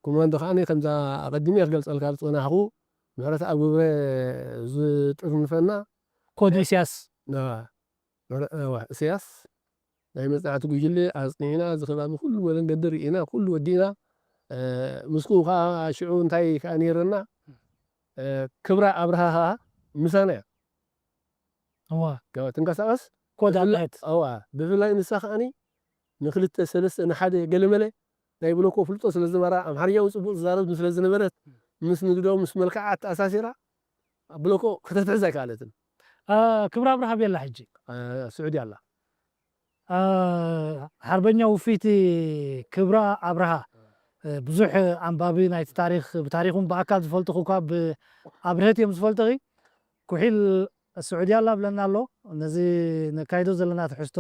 ኮማንዶ ከኣ ከምዛ ኣቐዲመ ክገልጸልካ ዝጸናሕኩ፣ ምሕረተኣብ ግብረ ዝጥርንፈና ኮድ ኢሳያስ። እዋ፣ ምሕረ-፣ እዋ፣ ኢሳያስ ናይ መጽናዕቲ ጉጅለ ኣጽኒዕና፣ እዚ ከባቢ ኩሉ መለንገዲ ርኢና፣ ኩሉ ወዲእና፣ እ፣ ምስኡ ከኣ ሽዑ እንታይ ከኣ ነይርና፣ እ፣ ክብራ ኣብርሃ ከኣ ምሳና እያ። እዋ። ገ-፣ ትንቀሳቐስ። ኮድ ብፍላ-፣ ኣብርሀት። እዋ፣ ብፍላይ ንሳ ከኣኒ ንክልተ ሰለስተ ንሓደ ገለመለ ናይ ብሎኮ ፍልጦ ስለ ዝነበራ፣ ኣምሓርኛ እውን ጽቡቕ ትዛረብ ስለ ዝነበረት፣ ምስ ንግዶ ምስ መልክዓ ኣተኣሳሲራ፣ ኣብ ብሎኮ ከተትሕዝ ኣይከኣለትን። እ፣ ክብራ ኣብርሃ ኣበይ ኣላ ሕጂ? እ፣ ስዑዲ ኣላ። እ፣ ሓርበኛ ውፍይቲ ክብራ ኣብርሃ፣ እ፣ ብዙሕ ኣንባቢ ናይቲ ታሪኽ፣ ብታሪኹም ብኣካል ዝፈልጡኺ እኳ ብኣብርሀት እዮም ዝፈልጡኺ። ኩሒል ስዑዲ ኣላ ብለና ኣሎ። ነዚ ነካይዶ ዘለና ትሕዝቶ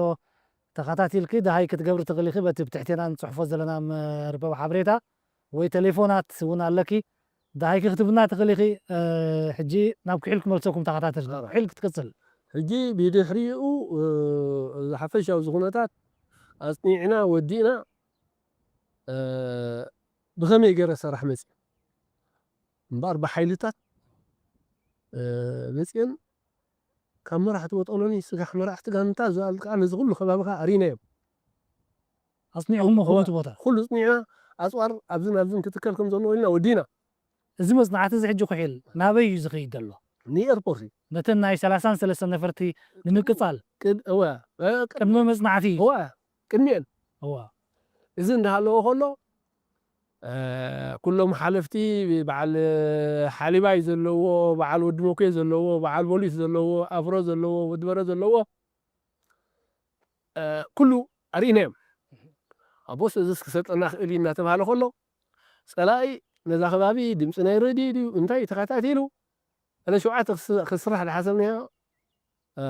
ተኸታቲልኪ ደሃይ ክትገብሪ ትኽእሊ ኢኺ፣ በቲ ብትሕቴና ንጽሕፎ ዘለና መርበብ ሓበሬታ ወይ ቴሌፎናት እውን ኣለኪ። ደሃይኪ ክትብና ትኽእሊ ኢኺ። እ፣ ሕጂ ናብ ኩሒል ክመልሰኩም ተኸታተልቲ። መርሓባ። ኩሒል ክትቅጽል። ሕጂ ብድሕሪኡ፣ እ፣ እዚ ሓፈሻዊ እዚ ኩነታት ኣጽኒዕና ወዲእና፣ እ፣ ብኸመይ ገይረ ሰራሕ መጺኡ? እምበኣር ብሓይልታት፣ እ፣ መጺኤን ካብ መራሕቲ ወጠሎኒ ስጋሕ መራሕቲ ጋንታ ዝኣል ከኣ ነዚ ኩሉ ከባቢ ከኣ ኣሪናዮም። ኣጽኒዕኹሞ እዋ። ክቡት ቦታ። ኩሉ ጽኒዕና፣ ኣጽዋር ኣብዝን ኣብዝን ክትከል ከም ዘለዎ ኢልና ወዲና። እዚ መጽናዕቲ እዚ ሕጂ ኩሒል ናበይ እዩ ዝኸይድ ዘሎ? ንኤርፖርት እዩ። ነተን ናይ ሰላሳን ሰለስተን ነፈርቲ ንምቅጻል ቅድ- እወ፣ እ፣ ቅድ- ቅድሚ መጽናዕቲ። እወ፣ ቅድሚኤን። እዋ። እዚ እንዳሃለዎ ከሎ፣ እ፣ ኩሎም ሓለፍቲ፣ በዓል ሓሊባይ ዘለዎ፣ በዓል ወዲ መኩየ ዘለዎ፣ በዓል ቦሊስ ዘለዎ፣ ኣፍሮ ዘለዎ፣ ወዲ በረ ዘለዎ፣ እ፣ ኩሉ ኣርኢናዮም። ኣቦስ እዚስ ክሰልጠና ክእል እዩ እናተባሃለ ከሎ፣ ጸላኢ ነዛ ከባቢ ድምፂ ናይ ሬድዮ ድዩ እንታይ ተኸታቲሉ፣ ዕለ ሸውዓተ ክስ- ክስራሕ ዝሓሰብናዮ፣ እ፣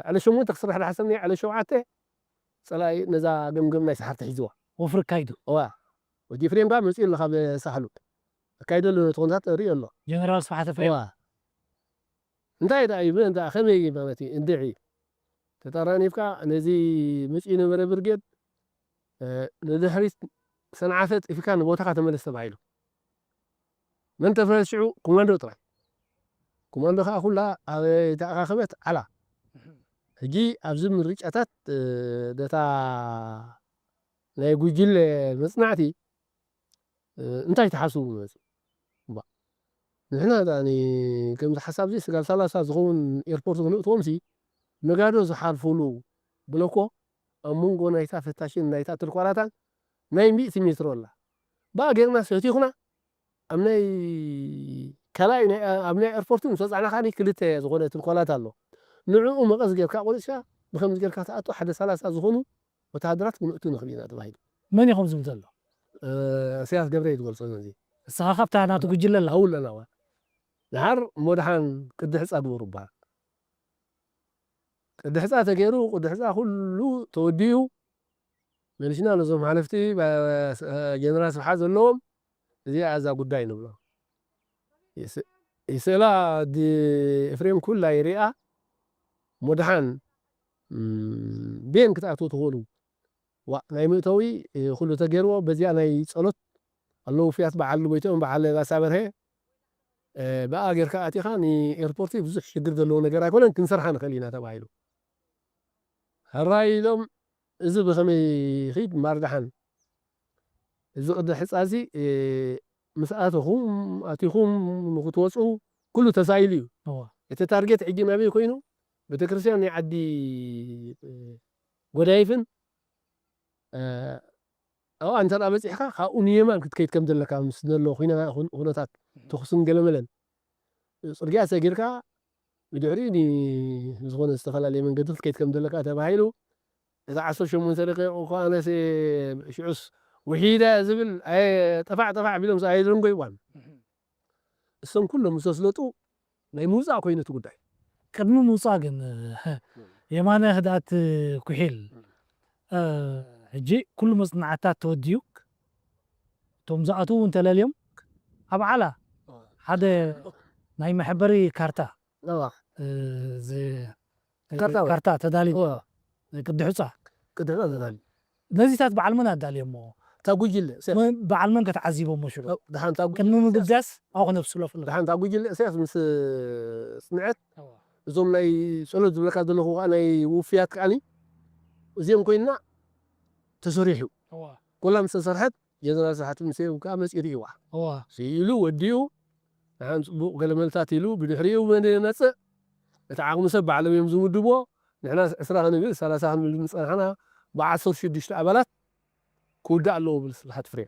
ዕለ ሸሞንተ ክስራሕ ዝሓሰብናዮ፣ ዕለ ሸውዓተ ጸላኢ ነዛ ገምገም ናይ ሰሓርቲ ሒዝዋ። ወፍሪ ኣካይዱ። እዋ፣ ወዲ ኤፍሬም ጋር መፂኡ ኣሎ ካብ ሳሕሉ። ኣካይዶ ኣሎ፣ ነቲ ኩነታት ሪኦ ኣሎ። ጀነራል ስብሓት ኤፍሬም። እዋ። እንታይ ደኣ እዩ፣ መን ደኣ፣ ከመይ እዩ ማለት እዩ፣ እንድዒ ተጠራኒፍካ ነዚ መፂኡ ነበረ ብርጌድ፣ እ፣ ንድሕሪት ሰንዓፈ ጥፊካ ንቦታኻ ተመለስ ተባሂሉ። መን ተፍረስ ሽዑ? ኮማንዶ ጥራይ። ኮማንዶ ከዓ ኩላ ኣብ ተኣኻኸበት ዓላ። ሕጂ ኣብዚ ምርጫታት፣ እ፣ ደታ ናይ ጉጅለ መጽናዕቲ፣ እ፣ እንታይ ትሓስቡ መጺ? እባ። ንሕና ደኣ ኒ-፣ ከምዚ ሓሳብ እዚ ስጋብ ሰላሳ ዝኸውን ኤርፖርት ክንእትዎም ሲ፣ ነጋዶ ዝሓልፉሉ ብለኮ፣ ኣብ መንጎ ናይታ ፈታሽን ናይታ ትልኳላታን ናይ ሚእቲ ሜትሮ ኣላ። ብኣ ጌርና ሰቲኹና፣ ኣብ ናይ ካልኣይ ናይ፣ ኣብ ናይ ኤርፖርት ምስ ወጻዕና ከኣ ክልተ ዝኾነ ትልኳላት ኣሎ። ንዕኡ መቐስ ጌርካ ቆሪጽካ፣ ብኸምዚ ጌርካ ትኣቱ፣ ሓደ ሰላሳ ዝኾኑ ወተሃደራት ክንእቱ ንኽእል ኢና ተባሂሉ። መን እዩ ከምዚ ዝብል ዘሎ? እ፣ ኢሳያስ ገብረ እዩ ዝገልጾ ነዚ። ንስኻ ካብታ ናቱ ጉጅለ ኣለኻ? ኣብኡ ኣለና፣ እዋ። ድሓር እሞ ደሓን ቅዲ ሕጻ ግበሩ ይበሃል። ቅዲ ሕጻ ተገይሩ፣ ቅዲ ሕጻ ኩሉ ተወዲኡ፣ መሊስና ነዞም ሓለፍቲ፣ ባ-፣ ጀነራል ስብሓት ዘለዎም፣ እዚኣ እዛ ጉዳይ ንብሎ። ይስ-፣ ይስእላ፣ ዲ-፣ ኤፍሬም ኩላ ይሪኣ፣ እሞ ደሓን፣ እም፣ ቤን ክትኣትዉ ትኽእሉ። ዋ፣ ናይ መእተዊ፣ እ፣ ኩሉ ተገይርዎ፣ በዚኣ ናይ ጸሎት ኣለዉ፣ ውፉያት በዓል ጎይትኦም፣ በዓል ጋሳ በርሀ፣ እ፣ ብኣ ጌርካ ኣቲኻ፣ ንኤርፖርት ብዙሕ ሽግር ዘለዎ ነገር ኣይኮነን፣ ክንሰርሓ ንኽእል ኢና ተባሂሉ። ሕራይ ኢሎም፣ እዚ ብኸመይ ይኺድ እምበር ደሓን፣ እዚ ቅዲ ሕጻ እዚ፣ እ፣ ምስ ኣተኹም፣ ኣቲኹም ንኽትወጹ ኩሉ ተሳኢሉ እዩ። እዋ። እቲ ታርጌት ሕጂ ናበይ ኮይኑ? ቤተክርስትያን ናይ ዓዲ፣ እ፣ ጎዳይፍን፣ እ፣ ኣብኣ እንተ ደኣ በጺሕካ፣ ካብኡ ንየማን ክትከይድ ከም ዘለካ ምስ ዘሎ ኩነ-፣ ኩን-፣ ኩነታት ተኹስን ገለመለን፣ ጽርግያ ሰጊርካ ብድሕሪኡ ን-፣ ዝኾነ ዝተፈላለየ መንገዲ ክትከይድ ከም ዘለካ ተባሂሉ፣ እታ ዓሰርተ ሸሞንተ ደቂቕ እኳ ኣነስ ሽዑስ ውሒደ ዝብል፣ ኣየ፣ ጠፋዕ ጠፋዕ ቢሎም ኣየደንጎይዋን። እሶም ኩሎም ምስ ኣስለጡ ናይ ምውጻእ ኮይኑ እቲ ጉዳይ። ቅድሚ ምውጻእ ግን፣ የማነ ህድኣት ኩሒል፣ እ፣ ሕጂ ኩሉ መጽናዕትታት ተወዲኡ፣ እቶም ዝኣትዉ እውን ተለልዮም፣ ኣብ ዓላ ሓደ ናይ መሐበሪ ካርታ፣ እዋ። እ፣ ዝ-፣ ካርታ ወይ? ካርታ ተዳልዩ፣ እዋ። ቅዲ ሑጻ። ቅዲ ሑጻ ተዳልዩ። ነዚታት በዓል መን ኣዳልዮሞ? እታ ጉጅለ፣ እሰያስ። መን፣ በዓል መን ከተዓዚቦሞ ሽዑ? እታ፣ ደሓን እታ ጉጅለ፣ ቅድሚ እሰያስ። ምግዳስ ኣብኡ ክነብስሎ ፍለ። ደሓን እታ ጉጅለ፣ እሰያስ ምስ ጽንዐት፣ እዋ። እዞም ናይ ጸሎት ዝብለካ ዘለኹ ከኣ ናይ ውፍያት ከኣኒ፣ እዚኦም ኮይንና ተሰሪሑ። እዋ። ኮላ ምስ ተሰርሐት፣ ጀነራል ስብሓት ምስ ከኣ መጺኡ ርእይዋ። እዋ። ስኢሉ ወዲኡ፣ ንሓን ጽቡቕ ገለ መልታት ኢሉ፣ ብድሕሪኡ መን ይመጽእ? እቲ ዓቕሚ ሰብ ባዕሎም እዮም ዝምድብዎ። ንሕና ዕስራ ክንብል፣ ሰላሳ ክንብል ዝጸናሕና፣ ብዓሰርተ ሽዱሽተ ኣባላት ክውዳእ ኣለዎ ብል ስብሓት ፍሬ።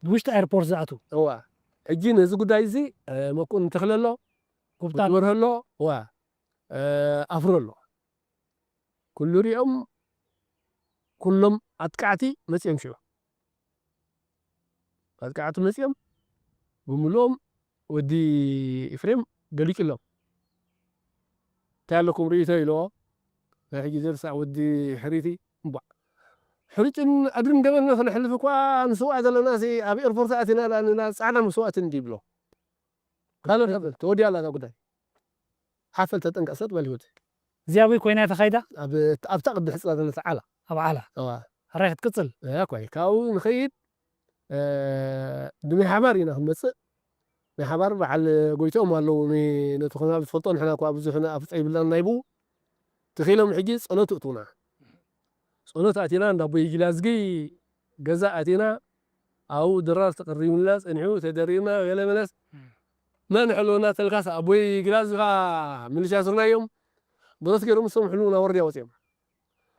ውሽጢ ኤርፖርት ዝኣትዉ። እዋ። ሕጂ ነዚ ጉዳይ እዚ፣ እ፣ መኮንን ተኽለ ኣሎ፣ ጉብታ። ወዲ በርሀ ኣሎ፣ እዋ፣ እ፣ ኣፍሮ ኣሎ። ኩሉ ሪኦም፣ ኩሎም ኣጥቃዕቲ መጺኦም ሽዑ። ኣጥቃዕቲ መጺኦም፣ ብምልኦም ወዲ ኤፍሬም ገሊጹሎም። "እንታይ ኣለኩም ርእይቶ?" ኢልዎ። ናይ ሕጂ ዘርሳዕ ወዲ ሕሪቲ፣ እምቧዕ። ሕሩጭን ኣድርን ገበን ከነሕልፍ እኳ ንስዋእ ዘለና ሲ ኣብ ኤርፖርት ኣቲና ደኣ ንና ጻዕዳ መስዋእቲ እንዲ ይብሎ። ካልእ ተበል፣ ተወዲኣ ኣላ እዛ ጉዳይ። ሓፈል ተጠንቀቕ ሰጥ በል ህይወት። እዚኣ ኣበይ ኮይና እያ ተኻይዳ? ኣብ፣ ኣብታ ቅዲ ሕጽራ ዘለታ ዓላ። ኣብ ዓላ? እዋ። ሕራይ ክትቅጽል? እያ፣ ኳይ። ካብኡ ንኸይድ፣ እ፣ ድሜ ሓባር ኢና ክንመጽእ። ናይ ሓባር በዓል ጎይትኦም ኣለዉ። ን-፣ ነቲ ኩናማ ዝፈልጦ ንሕና እኳ ብዙሕ ኣፍልጦ ይብልናን ናይ ብኡ። ተኺሎም ሕጂ ጸሎት እእትውና። ጸሎት ኣቲና እንዳ ኣቦይ ጊላዝጊ ገዛ ኣቲና፣ ኣብኡ ድራር ተቐሪቡልና ጸኒሑ፣ ተደሪርና ገለ መለስ። እም። መን ሕልወና ተልካስ ኣቦይ ጊላዝጊ ከኣ ምልሻ ስርናዮም ብረት ገይሮም ንሶም ሕልውና ወርድያ ወጺኦም።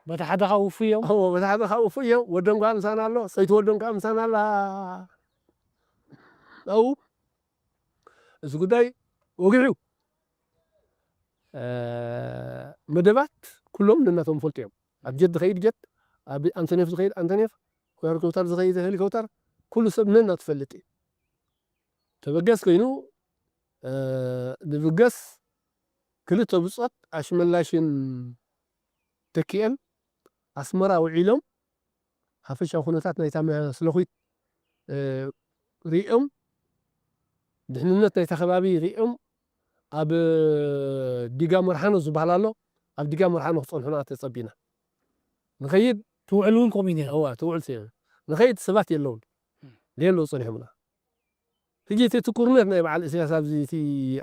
በቲ ሓደ ከኣ ውፉይ እዮም። እዎ፣ በቲ ሓደ ከኣ ውፉይ እዮም። ወዶም ከኣ ምሳና ኣሎ፣ ሰይቲ ወዶም ከኣ ምሳና ኣላ። ኣብኡ እዚ ጉዳይ ወጊሑ። እ፣ መደባት ኩሎም ነናቶም ፈልጡ እዮም። ኣብ ጀት ዝኸይድ ጀት፣ ኣብ ኣንቶኔፍ ዝኸይድ ኣንቶኔፍ፣ ሄሊኮፕተር ዝኸይድ ሄሊኮፕተር፣ ኩሉ ሰብ ነናቱ ፈልጥ እዩ። ተበገስ ኮይኑ፣ እ፣ ንብገስ ክልተ ብጾት ኣሽመላሽን ተኪኤን ኣስመራ ውዒሎም፣ ሓፈሻዊ ኩነታት ናይታ መ-፣ ስለኹት፣ እ፣ ሪኦም፣ ድሕንነት ናይታ ከባቢ ሪኦም፣ ኣብ ዲጋ መርሓኖ ዝበሃል ኣሎ፣ ኣብ ዲጋ መርሓኖ ክጸንሑና ተጸቢና። ንኸይድ ትውዕል እውን ከምኡ እዩ ነይሩ። እዋ፣ ትውዕል ስለ ንኸይድ ሰባት የለውን። እም። ለየለዉ ጸኒሖምና። ሕጂ እቲ ትኩርነት ናይ በዓል ኢሳያስ ኣብዚ እቲ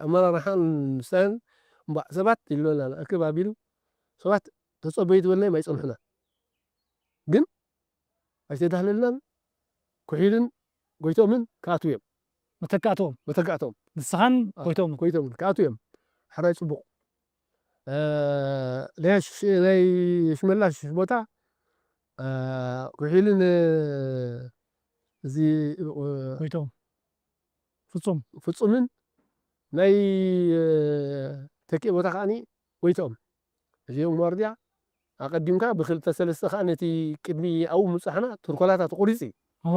ኣመራርሓን ምሳን እምባእ ሰባት ይብለና እክብ ኣቢሉ ሰባት ተጸበዩ ትበልናዮም ኣይጸንሑና። ግን ኣይተዳህለልናን። ኩሒልን ጎይቶምን ክኣትዉ እዮም። መተካእቶም። መተካእቶም። ንስኻን አ፣ ጎይቶምን። ጎይቶምን ክኣትዉ እዮም። ሕራይ ጽቡቕ። እ፣ ናይ ሽ-፣ ናይ ሽመላሽ ቦታ፣ እ፣ ኩሒልን፣ እ፣ እዚ፣ እ፣ ጎይቶም። ፍጹም። ፍጹምን ናይ፣ እ፣ ተኪኤ ቦታ ከኣኒ ጎይቶም። እዚኦም ዋርድያ ኣቐዲምካ ብክልተ ሰለስተ ከኣ ነቲ ቅድሚ ኣብኡ ምብጻሕና ትርኮላታት ተቖሪጹ እዩ። እዋ።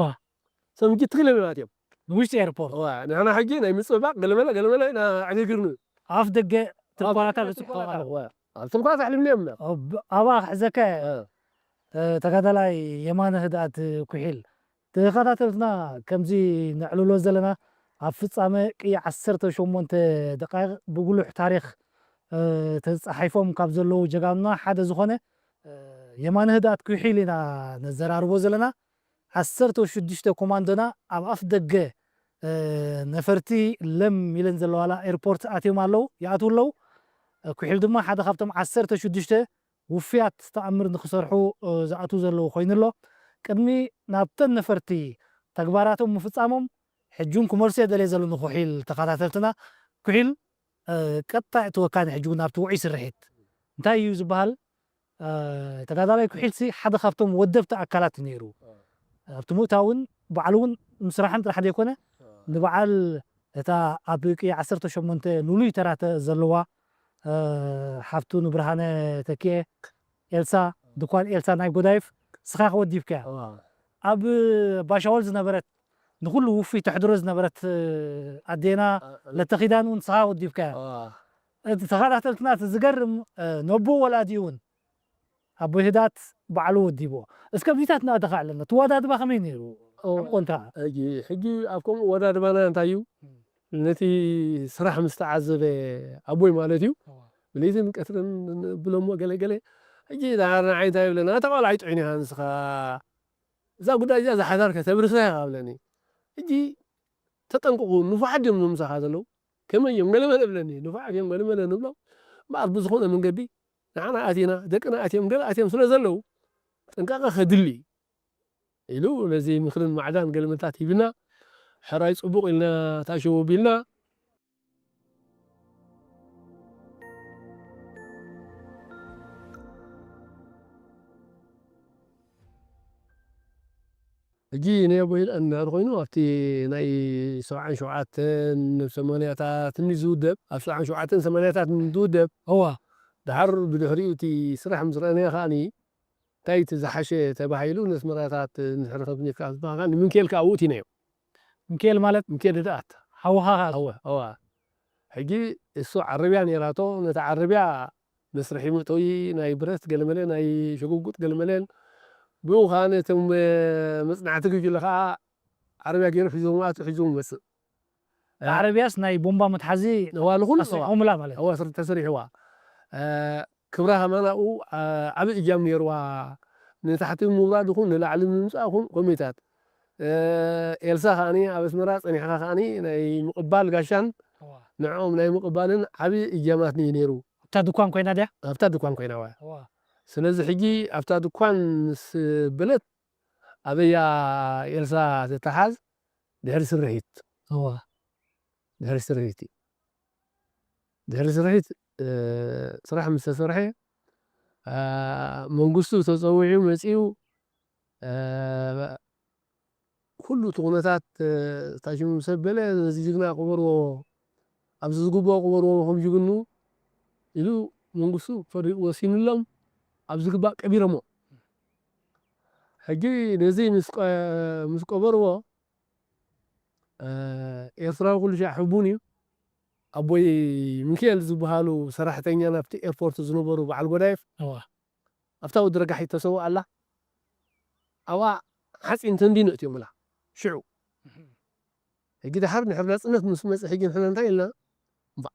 ሰብ ሕጂ ትኽ ኢሎም እዮም ኣትዮም። ንውሽጢ ኤርፖርት። እዋ፣ ንሕና ሕጂ ናይ ምጽብባቕ ገለመለ፣ ገለመለ ኢና ዕግርግር ንብል። ኣፍ ደገ ትርኮላታ ኣብ በጺሕኩም ትርኮላታ፣ ኣለኹም። እዋ። ኣብ ትርኮላታ ኣሕሊፍናዮም ኢና። ኣብ-፣ ኣብኣ ክሕዘካ እየ። እ። ተ-፣ ተጋዳላይ የማነ ህድኣት ኩሒል። ተኸታተልትና ከምዚ ነዕልሎ ዘለና ኣብ ፍጻመ ቅያ ዓሰርተ ሸሞንተ ደቃይቕ ብጉሉሕ ታሪኽ፣ እ፣ ተጻሒፎም ካብ ዘለዉ ጀጋኑና ሓደ ዝኾነ፣ እ፣ የማነ ህድኣት ኩሒል ኢና ነዘራርቦ ዘለና። ዓሰርተ ሽዱሽተ ኮማንዶና ኣብ ኣፍ ደገ፣ እ፣ ነፈርቲ ለም ኢለን ዘለዋላ ኤርፖርት ኣትዮም ኣለዉ፣ ይኣትዉ ኣለዉ። እ፣ ኩሒል ድማ ሓደ ካብቶም ዓሰርተ ሽዱሽተ ውፍያት ተኣምር ንክሰርሑ፣ እ፣ ዝኣትዉ ዘለዉ ኮይኑ ኣሎ። ቅድሚ ናብተን ነፈርቲ ተግባራቶም ምፍጻሞም ሕጂ እውን ክመልሶ እየ ደልየ ዘለኹ ኩሒል ተኸታተልትና። ኩሒል፣ እ፣ ቀጣይ እቲ ወካኒ ሕጂ እውን ናብቲ ውዑይ ስርሒት እንታይ እዩ ዝበሃል? እ፣ ተጋዳላይ ኩሒልሲ ሓደ ካብቶም ወደብቲ ኣካላት እዩ ነይሩ። ኣብቲ ምእታውን ባዕሉ እውን ምስራሕን ጥራሕ ዘይኮነ፣ እ። ንበዓል እታ ኣብ ቅያ ዓሰርተ ሸሞንተ ልሉይ ተራ ተ-፣ ዘለዋ፣ እ፣ ሓፍቱ ንብርሃነ ተኪኤ፣ ኤልሳ፣ ድኳን ኤልሳ ናይ ጎዳይፍ፣ ንስኻ ከ ወዲብካያ። እዋ። ኣብ ባሻወል ዝነበረት፣ ንኹሉ ውፉይ ተሕድሮ ዝነበረት፣ እ፣ ኣዴና እ፣ እ። ለተኺዳን እውን ንስኻ ወዲብካያ። እዋ። እቲ ተኸታተልትና እቲ ዝገርም፣ እ፣ ነቦ ወላዲኡ እውን ኣቦይ ህዳት ባዕሉ ወዲብዎ። እስከ ብዚታት ንኣተኻ ኣለና። እቲ ወዳድባ ከመይ ነይሩ? ኦ፣ ዕምቆንታ? ሕጂ፣ ሕጂ ኣብ ከምኡ ወዳድባና እንታይ እዩ? እም። ነቲ ስራሕ ምስ ተዓዘበ ኣቦይ ማለት እዩ። እዋ። ብለይትን ቀትርን ብሎሞ ገለ ገለ። ሕጂ ንዓይ እንታይ ይብለና? "ኣታ ቆልዓ ኣይጥዑን ኢኻ ንስኻ። እዛ ጉዳይ እዚኣ ዝሓዳር ከተብርሳ ኢኻ" ብለኒ። ሕጂ ተጠንቀቑ፣ ንፉዓት ድዮም ምሳኻ ዘለዉ? ከመይ እዮም? ገለ መለ ብለኒ። ንፉዓት እዮም ገለ መለ ንብሎም። እምበኣር ብዝኾነ መንገዲ ንዓና ኣቲና፣ ደቅና ኣትዮም፣ ገለ ኣትዮም ስለ ዘለዉ፣ ጥንቃቐ ከድሊ ኢሉ፣ ነዚ ምኽርን ማዕዳን ገለ መልታት ሂብና፣ ሕራይ ጽቡቕ ኢልና፣ ታሸው ኣቢልና። ሕጂ ናይ ኣቦይ ህድኣት እንድሕር ኮይኑ፣ ኣብቲ ናይ ሰብዓን ሸውዓተን፣ ሰማንያታት እንዲ ዝውደብ፣ ኣብ ሰብዓን ሸውዓተን፣ ሰማንያታት እንዲ ዝውደብ፣ እዋ። ድሓር ብድሕሪኡ እቲ ስራሕ ምስ ረኣናዮ ከኣኒ፣ እንታይ እቲ ዝሓሸ ተባሂሉ፣ ነስመራታት እንድሕር ከብኒካ ዝበሃል ከኣ፣ ንምንኬል ከኣ ኣብኡ እቲናዮ። ምንኬል ማለት? ምንኬል ህድኣት። ሓውኻ ከኣ? እወ፣ እወ። ሕጂ እሱ ዓረብያ ነይራቶ፣ ነታ ዓረብያ መስርሒ መእተዊ ናይ ብረት ገለመለ፣ ናይ ሽጉጉጥ ገለመለን፣ ብኡ ከኣ ነቶም፣ እ፣ መጽናዕቲ ጉጅለ ከኣ ዓረብያ ገይሩ ሒዞም ኣቱ ሒዞም ይመጽእ። እ፣ ዓረብያስ ናይ ቦምባ መትሓዚ እዋ፣ ንኹሉ፣ ኣስሪሖምላ ማለት እዩ። እዋ፣ ስር-፣ ተሰሪሕዋ። እ፣ ክብራ ከማን ኣብኡ፣ እ፣ ዓቢ እጃም ነይርዋ። ንታሕቲ ምውራድ ይኹን ንላዕሊ ምምጻእ ይኹን ኮሚታት። ኤልሳ ከዓኒ ኣብ ኣስመራ ጸኒሕኻ ከዓኒ ናይ ምቕባል ጋሻን ንዕኦም ናይ ምቕባልን ዓቢ እጃማት እዩ ነይሩ። ኣብታ ድኳን ኮይና ድያ? ኣብታ ድኳን ኮይና እዋ። ስለዚ ሕጂ ኣብታ ድኳን ምስ በለት ኣበያ ኤልሳ ትተሓዝ ድሕሪ ስርሒት። እዋ። ድሕሪ ስርሒት እዩ። ድሕሪ ስርሒት ስራሕ ምስ ተሰርሐ መንግስቱ ተፀዊዑ መፂኡ ኩሉ እቲ ኩነታት ታሽሙ ምስ ኣበለ ነዚ ጅግና ቅበርዎ፣ ኣብዚ ዝግብኦ ቅበርዎ ከም ጅግኑ ኢሉ መንግስቱ ፈሪዱ ወሲኑሎም ኣብ ዝግባእ ቀቢሮሞ። ሕጂ ነዚ ምስ ቀበርዎ ኤርትራዊ ኩሉ ሻዕ ሕቡን እዩ። ኣቦይ ሚካኤል ዝበሃሉ ሰራሕተኛ ናብቲ ኤርፖርት ዝነበሩ በዓል ጎዳይፍ ኣብታ ወዲ ረጋሒት ተሰውእ ኣላ ኣብኣ ሓፂን ተንዲኖ እትዮም ኢላ ሽዑ። ሕጂ ድሓር ንሕር ናፅነት ምስ መፅእ ሕጂ ንሕና እንታይ ኢልና እምባ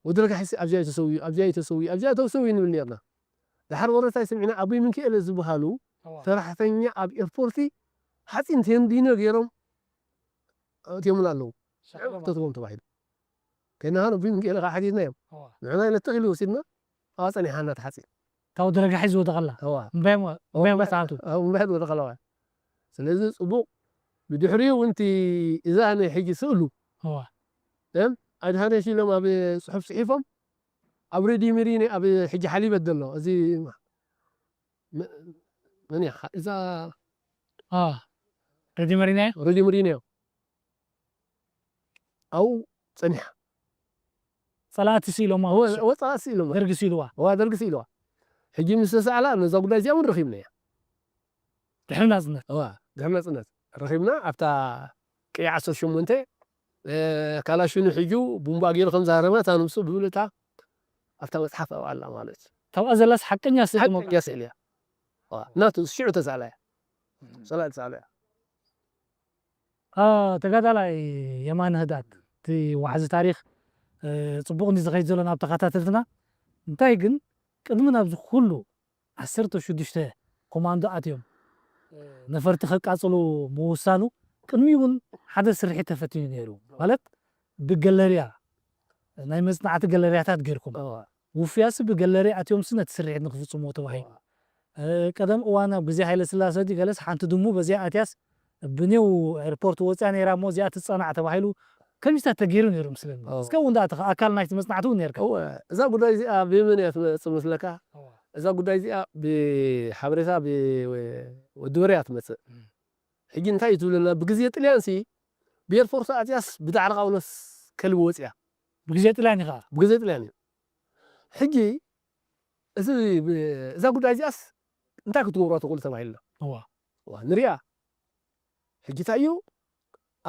ወዲ ረጋሒት ኣብዚኣ ተሰውዩ ኣብዚኣ ተሰውዩ ኣብዚኣ ተሰውዩ ንብል ነርና። ድሓር ወረታይ ሰሚዕና ኣቦይ ሚካኤል ዝበሃሉ ሰራሕተኛ ኣብ ኤርፖርቲ ሓፂን ተንዲኖ ገይሮም እትዮምና ኣለዉ። ሽዑ ክተትዎም ተባሂሉ ከይናሃን ኣቦይ ሚካኤል ከዓ ሓቲትና እዮም። ንሕና ኢለ ትኽ ኢሉ ወሲድና ኣብኣ ፀኒሓና ተሓፂን ካብ ደረጋ ሒዝ ወደቐላ። እዋ እምባይ እምባይ እምባይ መፅኣቱ እምባይ ወደቐላ። ስለዚ ፅቡቕ ብድሕሪኡ እውን እቲ እዛ ናይ ሕጂ ስእሉ እዋ እም ኣድሃነ ሽሎም ኣብ ፅሑፍ ፅሒፎም ኣብ ሬድዮ መሪነ ኣብ ሕጂ ሓሊበት ዘሎ እዚ መን እያ እዛ ሬድዮ መሪና ሬድዮ መሪና ኣብኡ ፀኒሓ ጸላእቲ ስኢሎማ ወ- ወፃእ ስኢሎም ደርጊ ስኢልዋ ዋ ደርጊ ስኢልዋ ሕጂ ምስ ተሳዕላ ነዛ ጉዳይ እዚኣ እውን ረኺብና እያ ድሕሪ ናጽነት ዋ ድሕሪ ናፅነት ረኺብና ኣብታ ቅያ ዓሰርተ ሸሞንተ ካላሽኑ ሕጂ ቡምባ ገይሩ ከም ዝሃረመ እታ ነብሱ ብብልታ ኣብታ መፅሓፍ ኣብኣ ኣላ ማለት ካብኣ ዘላስ ሓቀኛ ስእሊ ሞ ሓቀኛ ስእሊ እያ ናቱ ሽዑ ተሳእላ እያ ሰላ ተሳእላ እያ ተጋዳላይ የማነ ህዳት እቲ ዋሕዚ ታሪኽ ፅቡቕ እንዲ ዝኸይድ ዘሎ ናብ ተኸታተልትና እንታይ ግን ቅድሚ ናብዚ ኩሉ ዓሰርተ ሽዱሽተ ኮማንዶ ኣትዮም ነፈርቲ ከቃፅሉ ምውሳኑ ቅድሚ እውን ሓደ ስርሒት ተፈቲኑ ነይሩ ማለት ብገለርያ ናይ መፅናዕቲ ገለርያታት ገይርኩም ውፍያሲ ብገለርያ ኣትዮምሲ ነቲ ስርሒት ንክፍፅምዎ ተባሂሉ ቀደም እዋን ኣብ ግዜ ሃይለ ስላሰ ዲ ገለስ ሓንቲ ድሙ በዚኣ ኣትያስ ብኔው ኤርፖርት ወፅያ ነይራ እሞ እዚኣ ትፀናዕ ተባሂሉ ከሚስታት ተገይሩ ነይሩ ምስለኒ እስከ እውን ዳኣ ኣካል ናይቲ መፅናዕቲ እውን ነርካ እዛ ጉዳይ እዚኣ ብመን እያ ትመፅእ መስለካ እዛ ጉዳይ እዚኣ ብሓበሬታ ወዲ ወርያ ትመፅእ ሕጂ እንታይ እዩ ትብለና ብግዜ ጥልያን ሲ ብኤርፖርት ኣትያስ ብዳዕሮ ቃውሎስ ከልቢ ወፅያ ብግዜ ጥልያን እዩ ከዓ ብግዜ ጥልያን እዩ ሕጂ እዚ እዛ ጉዳይ እዚኣስ እንታይ ክትገብሮ ትኽእሉ ተባሂልና ንሪኣ ሕጂ እንታይ እዩ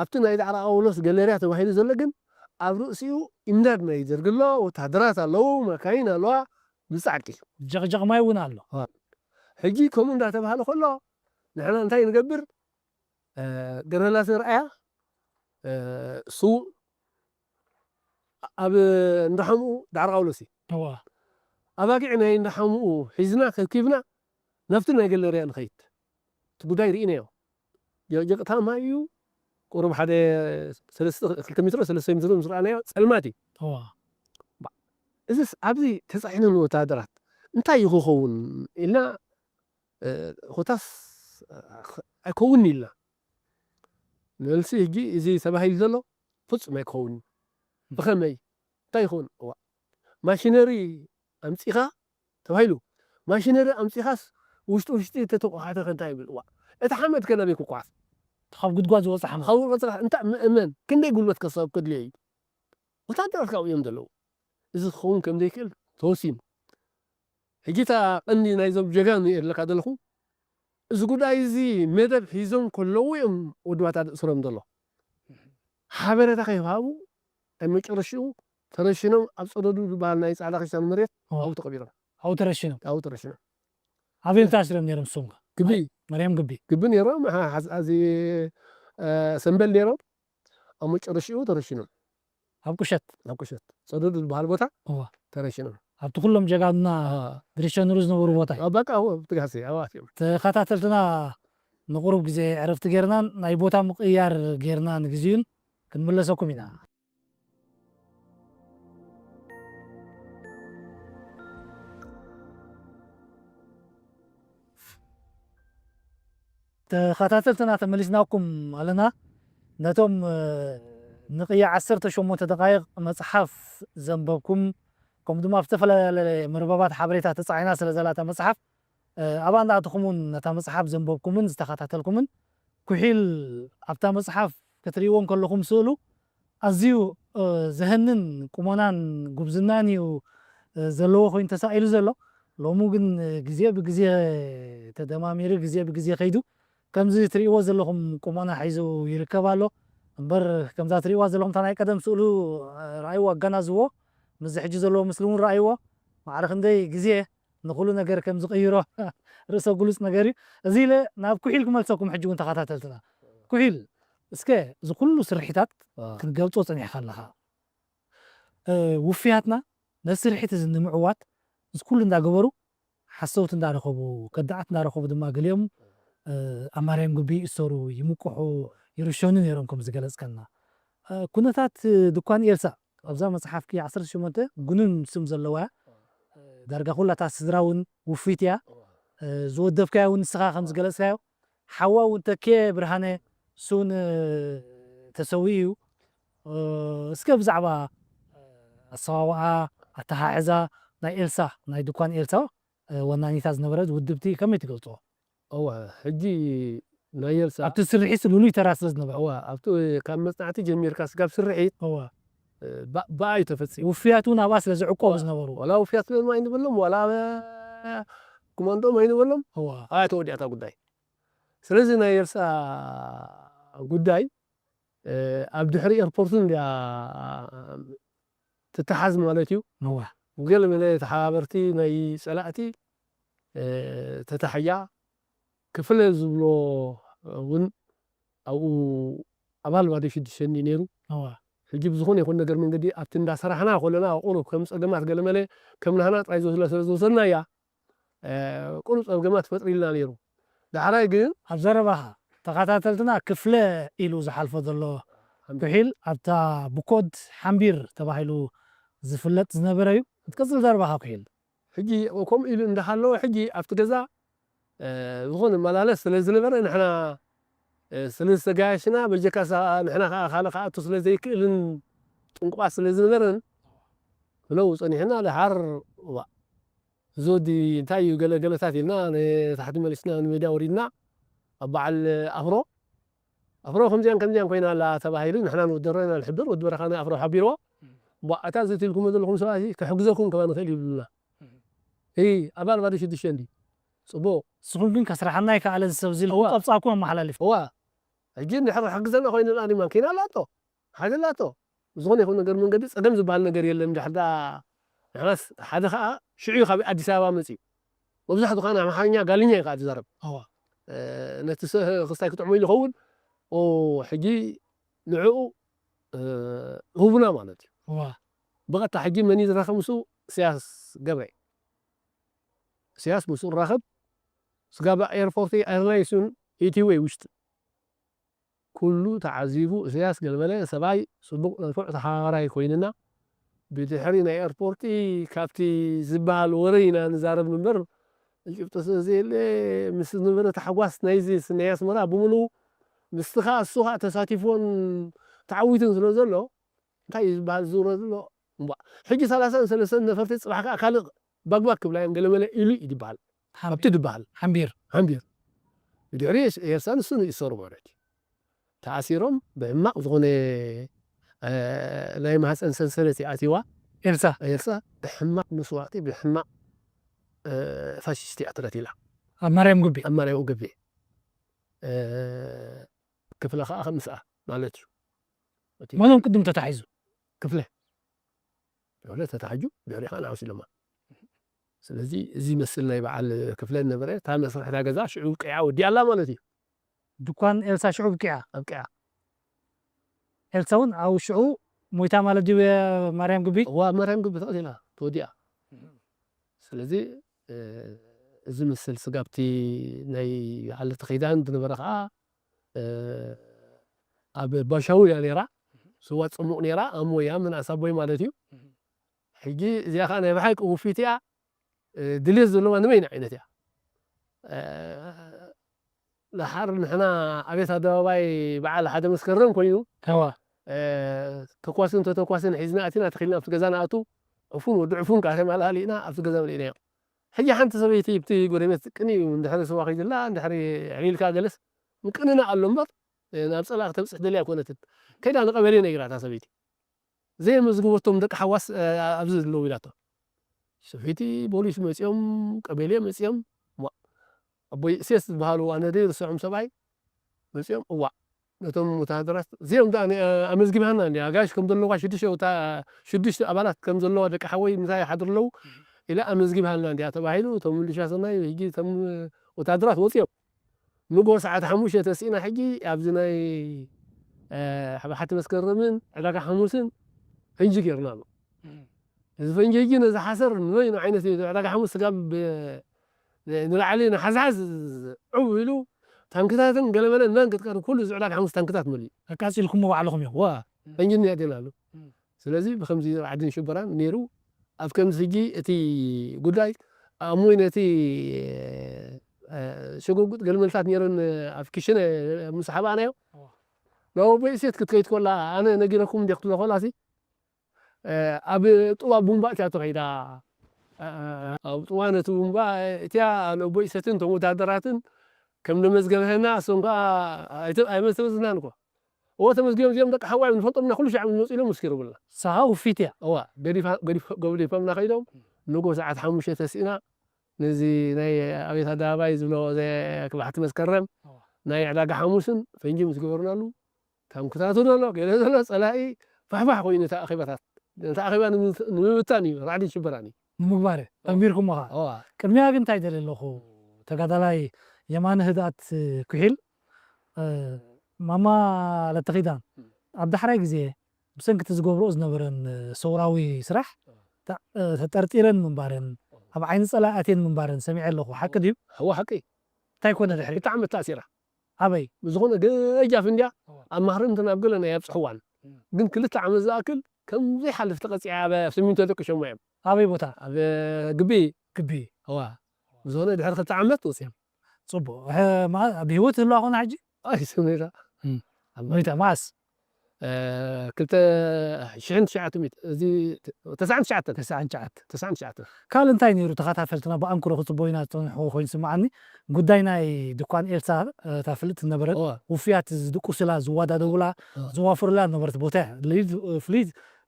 ኣብቲ ናይ ዳዕሮ ቃውሎስ ገለርያ ተባሂሉ ዘሎ ግን ኣብ ርእሲኡ ኢምዳድ ናይ ደርጊ ኣሎ ወታደራት ኣለዉ መካይን ኣለዋ ብፃዕቂ ጀቕጀቕ ማይ እውን ኣሎ ሕጂ ከምኡ እንዳተባሃለ ከሎ ንሕና እንታይ ንገብር ገረላስ ርኣያ ስውእ ኣብ እንዳሓምኡ ዳዕሮ ቃውሎስ እዩ ኣባጊዕ ናይ እንዳሓምኡ ሒዝና ከብኪብና ናብቲ ናይ ገለርያ ንኸይድ እቲ ጉዳይ ርኢናዮ ጀቕጀቕታ ማይ እዩ ቁሩብ ሓደ ክልተ ሜትሮ ሰለስተ ሜትሮ ምስ ረኣናዮ ፀልማት እዩ እዝስ ኣብዚ ተፃዒኖም ወታደራት እንታይ እዩ ክኸውን ኢልና ኮታስ ኣይከውንን ኢልና መልሲ ሕጂ እዚ ተባሂሉ ዘሎ ፍፁም ኣይከውንን ብኸመይ እንታይ ይኸውን እዋ ማሽነሪ ኣምፂኻ ተባሂሉ ማሽነሪ ኣምፂኻስ ውሽጢ ውሽጢ ተተቋሓተ ከንታይ ይብል እዋ እቲ ሓመድ ከናበይ ክቋዓት ካብ ጉድጓድ ዝወፀ ሓመድ ካብ ወፅኻ እንታይ ምእመን ክንደይ ጉልበት ከሰብ ከድልዮ እዩ ወታደራት ካብኡ እዮም ዘለዉ እዚ ክኸውን ከም ዘይክእል ተወሲኑ ሕጂ እታ ቀንዲ ናይዞም ጀጋኑ እየ ዝብለካ ዘለኹ እዚ ጉዳይ እዚ መደብ ሒዞም ከለዉ እዮም ወድባታ ዝእስሮም ዘሎ ሓበሬታ ከይሃቡ ኣብ መጨረሽኡ ተረሽኖም ኣብ ፀደዱ ዝበሃል ናይ ፃዕዳ ክሻን መሬት ኣብኡ ተቐቢሮም ኣብኡ ተረሽኖም ኣብኡ ተረሽኖም ኣበይ ተኣሲሮም ነይሮም ንሶም ግቢ መርያም ግቢ ግቢ ነይሮም እዚ ሰንበል ነይሮም ኣብ መጨረሽኡ ተረሽኖም ኣብ ቁሸት ኣብ ቁሸት ፀደዱ ዝበሃል ቦታ ተረሽኖም ኣብቲ ኩሎም ጀጋኑና ዝርሸኑሉ ዝነበሩ ቦታ እዩ በቃ ትጋሲ ኣብኣትዮም ተኸታተልትና ንቑሩብ ግዜ ዕረፍቲ ጌርናን ናይ ቦታ ምቕያር ጌርና ንግዚኡን ክንምለሰኩም ኢና። ተኸታተልትና ተመሊስናኩም ኣለና። ነቶም ንቅያ ዓሰርተ ሸሞንተ ደቃይቕ መጽሓፍ ዘንበብኩም፣ ከምኡ ድማ ኣብ ዝተፈላለየ መርበባት ሓበሬታ ተጻዒና ስለ ዘላታ መጽሓፍ፣ ኣብኣ እንዳኣተኹም እውን ነታ መጽሓፍ ዘንበብኩምን ዝተኸታተልኩምን፣ ኩሒል ኣብታ መጽሓፍ ክትርእይዎ እንከለኹም ስእሉ ኣዝዩ ዘህንን ቁመናን ጉብዝናን እዩ ዘለዎ ኮይኑ ተሳኢሉ ዘሎ። ሎሚ ግን ግዜ ብግዜ ተደማሚሩ፣ ግዜ ብግዜ ከይዱ ከምዚ ትርእይዎ ዘለኹም ቁመና ሒዙ ይርከብ ኣሎ። እምበር ከምዛ ትርእይዋ ዘለኹም እታ ናይ ቀደም ስእሉ ረኣይዎ፣ ኣገናዝዎ፣ ምስዚ ሕጂ ዘለዎ ምስሊ እውን ረኣይዎ። ማዕረ ክንደይ ግዜ ንኹሉ ነገር ከም ዝቕይሮ ርእሰ ግሉጽ ነገር እዩ። እዚ ኢለ ናብ ኩሒል ክመልሰኩም ሕጂ እውን ተኸታተልትና። ኩሒል፣ እስከ እዚ ኩሉ ስርሒታት ክትገልጾ ጸኒሕካ ኣለኻ። ውፍያትና ነዚ ስርሒት እዚ ንምዕዋት እዚ ኩሉ እንዳገበሩ ሓሰውቲ እንዳረኸቡ፣ ከዳዓት እንዳረኸቡ ድማ ገሊኦም ኣብ ማርያም ግቢ ይእሰሩ፣ ይምቅሑ፣ ይርሸኑ ነይሮም ከም ዝገለጽካልና። ኩነታት ድኳን ኤልሳ ኣብዛ መጽሓፍኪ ዓሰርተ ሸሞንተ ግኑን ስም ዘለዋ እያ። ዳርጋ ኩላታ ስድራ እውን ውፍይት እያ። ዝወደብካዮ እውን ንስኻ ከም ዝገለጽካዮ ሓዋ እውን ተኬ ብርሃነ እሱ እውን ተሰዊኡ እዩ። እስከ ብዛዕባ ኣሰዋውኣ፣ ኣተሓሕዛ ናይ ኤልሳ፣ ናይ ድኳን ኤልሳ ወናኒታ ዝነበረት ውድብቲ ከመይ ትገልጽዎ? እዋ፣ ሕጂ ናይ ኤልሳ ኣብቲ ስርሒት ልሉይ ተራ ስለ ዝነበረ። እዋ፣ ኣብቲ ካብ መጽናዕቲ ጀሚርካ ስጋብ ስርሒት እዋ። እ፣ ባ-፣ ብኣ እዩ ተፈጺሙ። ውፍያት እውን ኣብኣ ስለ ዝዕቆቡ ዝነበሩ። ዋላ ውፍያት ስለ ኣይንበሎም፣ ዋላ ኣብ ኮማንዶም ኣይንበሎም፣ እዋ። ኣብኣ ተወዲኣታ ጉዳይ። ስለዚ ናይ ኤልሳ ጉዳይ፣ እ፣ ኣብ ድሕሪ ኤርፖርትን እንድያ ትተሓዝ ማለት እዩ። እዋ። ገለ መለ ተሓባበርቲ ናይ ጸላእቲ፣ እ፣ ተታሕያ ክፍለ ዝብሎ እውን ኣብኡ ኣባል ባዶ ሽዱሽተ እንድዩ ነይሩ። እዋ። ሕጂ ብዝኾነ ይኹን ነገር መንገዲ ኣብቲ እንዳሰራሕና ከለና ቁሩብ ከም ጸገማት ገለ መለ ከም ናህና ጥራይ ዝወስድና ስለ ዝወሰድናያ፣ እ፣ ቁሩብ ጸገማት ፈጥሪልና ነይሩ። ዳሕራይ ግን ኣብ ዘረባኻ ተኸታተልትና ክፍለ ኢሉ ዝሓልፎ ዘሎ ሓምቢር። ኩሒል ኣብታ ብኮድ ሓምቢር ተባሂሉ ዝፍለጥ ዝነበረ እዩ። ክትቅጽል ዘረባኻ ኩሒል። ሕጂ ከምኡ ኢሉ እንዳሃለወ ሕጂ ኣብቲ ገዛ፣ እ፣ ዝኾነ መላለስ ስለ ዝነበረ ንሕና፣ እ፣ ስለ ዝተጋየሽና በጀካ ሳ-፣ ንሕና ከኣ ካልእ ክኣቱ ስለ ዘይክእልን ጥንቁቓት ስለ ዝነበረን ክለው ጸኒሕና ደሓር ዋ፣ እዚ ወዲ እንታይ እዩ ገለ ገለታት ኢልና ንታሕቲ መሊስና ንሜዳ ወሪድና ኣብ በዓል ኣፍሮ፣ ኣፍሮ ከምዚኣን ከምዚኣን ኮይና ኣላ ተባሂሉ ንሕና ንወዲ ደሮ ኢና ንሕብር፣ ወዲ በረኻ ንኣፍሮ ሓቢርዎ። እም። ቧ፣ እታ እዚ ትልኩሞ ዘለኹም ሰባት እዚ ክሕግዘኩም ከማን ንኽእል ይብሉና። እም። እይ፣ ኣባል ባዶ ሽዱሽተ እንዲ። ጽቡቕ። ንስኹም ግን ከስርሓና ኣይከኣለን ሰብ እዚ ኢልኩም እዋ። ጸብጻብኩም ኣመሓላሊፍኩም። እዋ። ሕጂ እንድሕር ክሕግዘና ኮይኑ ደኣ ማኪና ኣላቶ። ሓይሊ ኣላቶ። ብዝኾነ ይኹን ነገር መንገዲ ጸገም ዝበሃል ነገር የለን። እንድሕር ደኣ ንሕናስ ሓደ ኸኣ ሽዑ እዩ ካብ ኣዲስ ኣበባ መጺኡ። መብዛሕትኡ ኸኣ ኣምሓርኛ ጋልኛ እዩ ኸኣ ዝዛረብ። እዋ። እ፣ ነቲ ሰ-፣ ክስታይ ክጥዕሞ ኢሉ ይኸውን። ኦ፣ ሕጂ ንዕኡ፣ እ፣ ህቡና ማለት እዩ። እዋ። ብቐጥታ ሕጂ መን እዩ ዝራኸብ ምስኡ? ኢሳያስ ገብረ። ኢሳያስ ምስኡ ንራኸብ። ስጋብ ኤርፖርት ኤርላይንስ እውን ኢቲወይ ውሽጢ። ኩሉ ተዓዚቡ፣ ኢሳያስ ገለመለ ሰብኣይ ጽቡቕ ንፉዕ ተሓባባራይ ኮይንና፣ ብድሕሪ ናይ ኤርፖርቲ ካብቲ ዝበሃል ወረ ኢና ንዛረብ እምበር፣ ጭብጢ ስለ ዘየለ፣ ምስ ዝነበረ ታሕጓስ ናይዚ ናይ ኣስመራ ብምሉኡ፣ ምስቲ ኸኣ እሱ ኸኣ ተሳቲፍዎን ተዓዊቱን ስለ ዘሎ፣ እንታይ እዩ ዝበሃል ዝዝውረ ዘሎ? እምቧእ። ሕጂ ሰላሳን ሰለስተን ነፈርቲ ጽባሕ ከኣ ካልእ ባግባግ ክብላ እየን ገለመለ ኢሉ እዩ ዝበሃል። ሓምቢር። ኣብቲ ዝበሃል። ሓምቢር። ሓምቢር። ብድሕሪ ኤርሳ ንሱ ንእሰሩ ማለት እዩ። ተኣሲሮም ብሕማቕ ዝኾነ፣ እ፣ ናይ ማህፀን ሰንሰለት ይኣትዋ። ኤልሳ። ኤልሳ ብሕማቕ መስዋእቲ፣ ብሕማቕ፣ እ፣ ፋሽስት እያ ተቐቲላ። ኣብ ማርያም ጉቢ። ኣብ ማርያም ጉቢ። እ፣ ክፍለ ኸኣ ከምስኣ ማለት እዩ። እቲ መኖም ቅድም ተታሒዙ? ክፍለ። ክፍለ ተታሒዙ፣ ድሕሪ ኸኣ ንዓውሲ ለማ። ስለዚ እዚ ይመስል ናይ በዓል ክፍለ ነበረ። እታ መስርሕታ ገዛ ሽዑ ብቂዓ ወዲኣ ኣላ ማለት እዩ። ድኳን ኤልሳ ሽዑ ብቂዓ? ኣብቂዓ። ኤልሳ እውን ኣብ ሽዑ ሞይታ ማለት ድዩ ማርያም ግቢ? እዋ፣ ማርያም ግቢ ተቐቲላ፣ ተወዲኣ። ስለዚ፣ እ፣ ዝምስል ስጋብቲ ናይ ዓለተ ኺዳን ዝነበረ ኸዓ፣ እ፣ ኣብ ባሻዊ እያ ነይራ። ስዋ ጽሙቕ ነይራ፣ ኣሞ እያ፣ ምንኣስ ኣቦይ ማለት እዩ። ሕጂ እዚኣ ኸዓ ናይ ብሓቂ ውፊት እያ። እ፣ ድልየት ዘለዋ ንበይና ዓይነት እያ። እ፣ ደሓር ንሕና ኣብየት ኣደባባይ በዓል ሓደ መስከረም ኮይኑ፣ እዋ። እ፣ ተኳስን ተተኳስን ሒዝና ኣቲና ተኺልና ኣብቲ ገዛ ንኣቱ፣ ዕፉን ወዲ ዕፉን ከዓ ተመላሊእና ኣብቲ ገዛ መሊእናዮ። ሕጂ ሓንቲ ሰበይቲ ብቲ ጎረቤት ቅንኢ እዩ፣ እንድሕሪ ስዋ ከይድላ፣ እንድሕሪ ዕሊልካ ገለስ ምቅንና ኣሎ እምበር፣ እ፣ ናብ ጸላኢ ከተብጽሕ ደልያ ኣይኮነትን። ከይዳ ንቀበሌ ነጊራ እታ ሰበይቲ። ዘየመዝግበቶም ደቂ ሓዋስ፣ እ፣ ኣብዚ ዘለዉ ኢላቶ። ሰበይቲ ፖሊስ መጺኦም፣ ቀበሌ መጺኦም፣ እዋ፣ ኣቦይ እሴት ዝበሃሉ ኣነ ዘይርስዖም ሰብኣይ መጺኦም፣ እዋ፣ ነቶም ወተሃደራት፣ እዚኦም ደኣ ነ-፣ ኣመዝጊብሃና እንድያ፣ ኣጋይሽ ከም ዘለዋ፣ ሽዱሽተ ወታ-፣ ሽዱሽተ ኣባላት ከም ዘለዋ ደቂ ሓወይ ምሳይ ይሓድሩ ኣለዉ ኢለ ኣመዝጊብሃልና እንድያ ተባሂሉ፣ እቶም ምልሻ ሰናይ፣ ሕጂ እቶም ወተሃደራት ወጺኦም። ንግሆ ሰዓት ሓሙሽተ ተሲእና፣ ሕጂ ኣብዚ ናይ፣ እ፣ ሕጂ ሓቲ መስከረምን ዕዳጋ ሓሙስን ፈንጂ ጌርና ኣሎ። እም። እዚ ፈንጂ ሕጂ ነዚ ሓሰር ንበይኑ ዓይነት እዩ። ዕዳጋ ሓሙስ ስጋብ ብ-፣ ን-፣ ንላዕሊ ንሓዝሓዝ ዕው ኢሉ ታንክታትን ገለመለን መንቀጥቀጥን ኩሉ እዚ ዕዳጋ ሓሙስ ታንክታት መሊኡ። ኣቃጺልኩሞ ባዕልኹም እዮም። ዋ፣ እም። ፈንጂ እኒኣ ጌርና ኣሎ። እም። ስለዚ ብኸምዚ ዓድን ሽበራን ነይሩ። ኣብ ከምዚ ሕጂ እቲ ጉዳይ ኣብ ሞይ ነቲ፣ እ፣ ሸጎጉጥ ገልመልታት ነይረን ኣብ ኪሽነ ምስ ሓባእናዮ፣ እዋ። ናብ ኣቦይ እሴት ክትከይድ ከላ፣ ኣነ ነጊረኩም እንዲ ክትብሎ ከላሲ፣ እ፣ ኣብ ጥዋ ቡምባ እቲኣ ተኸይዳ። እ፣ ኣብ ጥዋ ነቲ ቡምባ እቲኣ ንኣቦይ እሴትን እቶም ወታደራትን ከም ነመዝገበህና፣ እሶም ከኣ ኣይተ-፣ ኣይመዝገብናን እኮ። እዎ ተመዝጊቦም እዚኦም ደቂ ሓዋይ ንፈልጦም ኢና፣ ኩሉ ሻዕ ዝመጹ ኢሎም መስኪሮምልና። ንስኻ ውፊት እያ። እዋ፣ ገዲፋ-፣ ገዲፍ-፣ ገዲፎምና ከይዶም፣ ንጎ ሰዓት ሓሙሽተ ተሲእና፣ ነዚ ናይ ኣብየት ኣደባባይ ዝብሎ ዘ-፣ ክባሕቲ መስከረም፣ እዋ። ናይ ዕዳጋ ሓሙስን ፈንጂ ምስ ገበርናሉ፣ ታንክታቱ ዘሎ፣ ገለ ዘሎ፣ ጸላኢ ፋሕፋሕ ኮይኑ፣ እታ ኣኼባታት፣ እታ ኣኼባ ንምት-፣ ንምብታን እዩ፣ ራዕዲን ሽበራን እዩ። ንምግባር እዩ፣ እዋ። ተንቢርኩሞ ኸዓ። እዋ። ቅድሚያ ግን እንታይ ደሊ ኣለኹ፣ ተጋዳላይ የማነ ህድኣት ኩሒል፣ እ፣ ማማ ለተኺዳን፣ እም። ኣብ ዳሕራይ ግዜ ብሰንኪ እቲ ዝገብርኦ ዝነበረን፣ እ፣ ሰውራዊ ስራሕ፣ እዋ። ተ-፣ እ፣ ተጠርጢረን ምንባረን፣ እዋ። ኣብ ዓይኒ ጸላኢ ኣትየን ምንባረን ሰሚዐ ኣለኹ። ሓቂ ድዩ? እዋ፣ ሓቂ። እንታይ ኮነ ድሕሪ? ክልተ ዓመት ተኣሲራ። ኣበይ? ብዝኾነ ገጃፍ እንድያ፣ እዋ። ኣብ ማህረምትን ኣብ ገለን ኣይኣብጽሕዋን። እም። ግን ክልተ ዓመት ዝኣክል ከም ዘይሓልፍ ተቐጺዓ ኣብ ሲሚንቶ ደቂሾማ እዮም። ኣበይ ቦታ? ኣብ ግቢ። ግቢ። እዋ። ብዝኾነ ድሕሪ ክልተ ዓመት ወጺኦም። ጽቡቕ። ሕ-፣ ማ-፣ ብህይወት ህልዋ ኮነ ሕጂ? ኣይስምዒታ። እም። ኣብ ሞይታ፣ መዓስ? እ፣ ክልተ ሽሕን ትሽዓተ ሚእቲ፣ እዚ ተ-፣ ተስዓን ትሽዓተን። ተስዓን ትሽዓተ። ተስዓን ትሽዓተ። ካልእ እንታይ ነይሩ ተኸታተልትና ብኣንክሮ ክጽበዩና ዝጸንሑ ኮይኑ ስምዓኒ? ጉዳይ ናይ ድኳን ኤልሳ፣ እ፣ እታ ፍልጥቲ ዝነበረት እዋ። ውፉያት ዝድቁስላ፣ ዝወዳደቡላ፣ እዋ። ዝዋፈሩላ ዝነበረት ቦታ እያ። ልዩ፣ ፍሉይ፣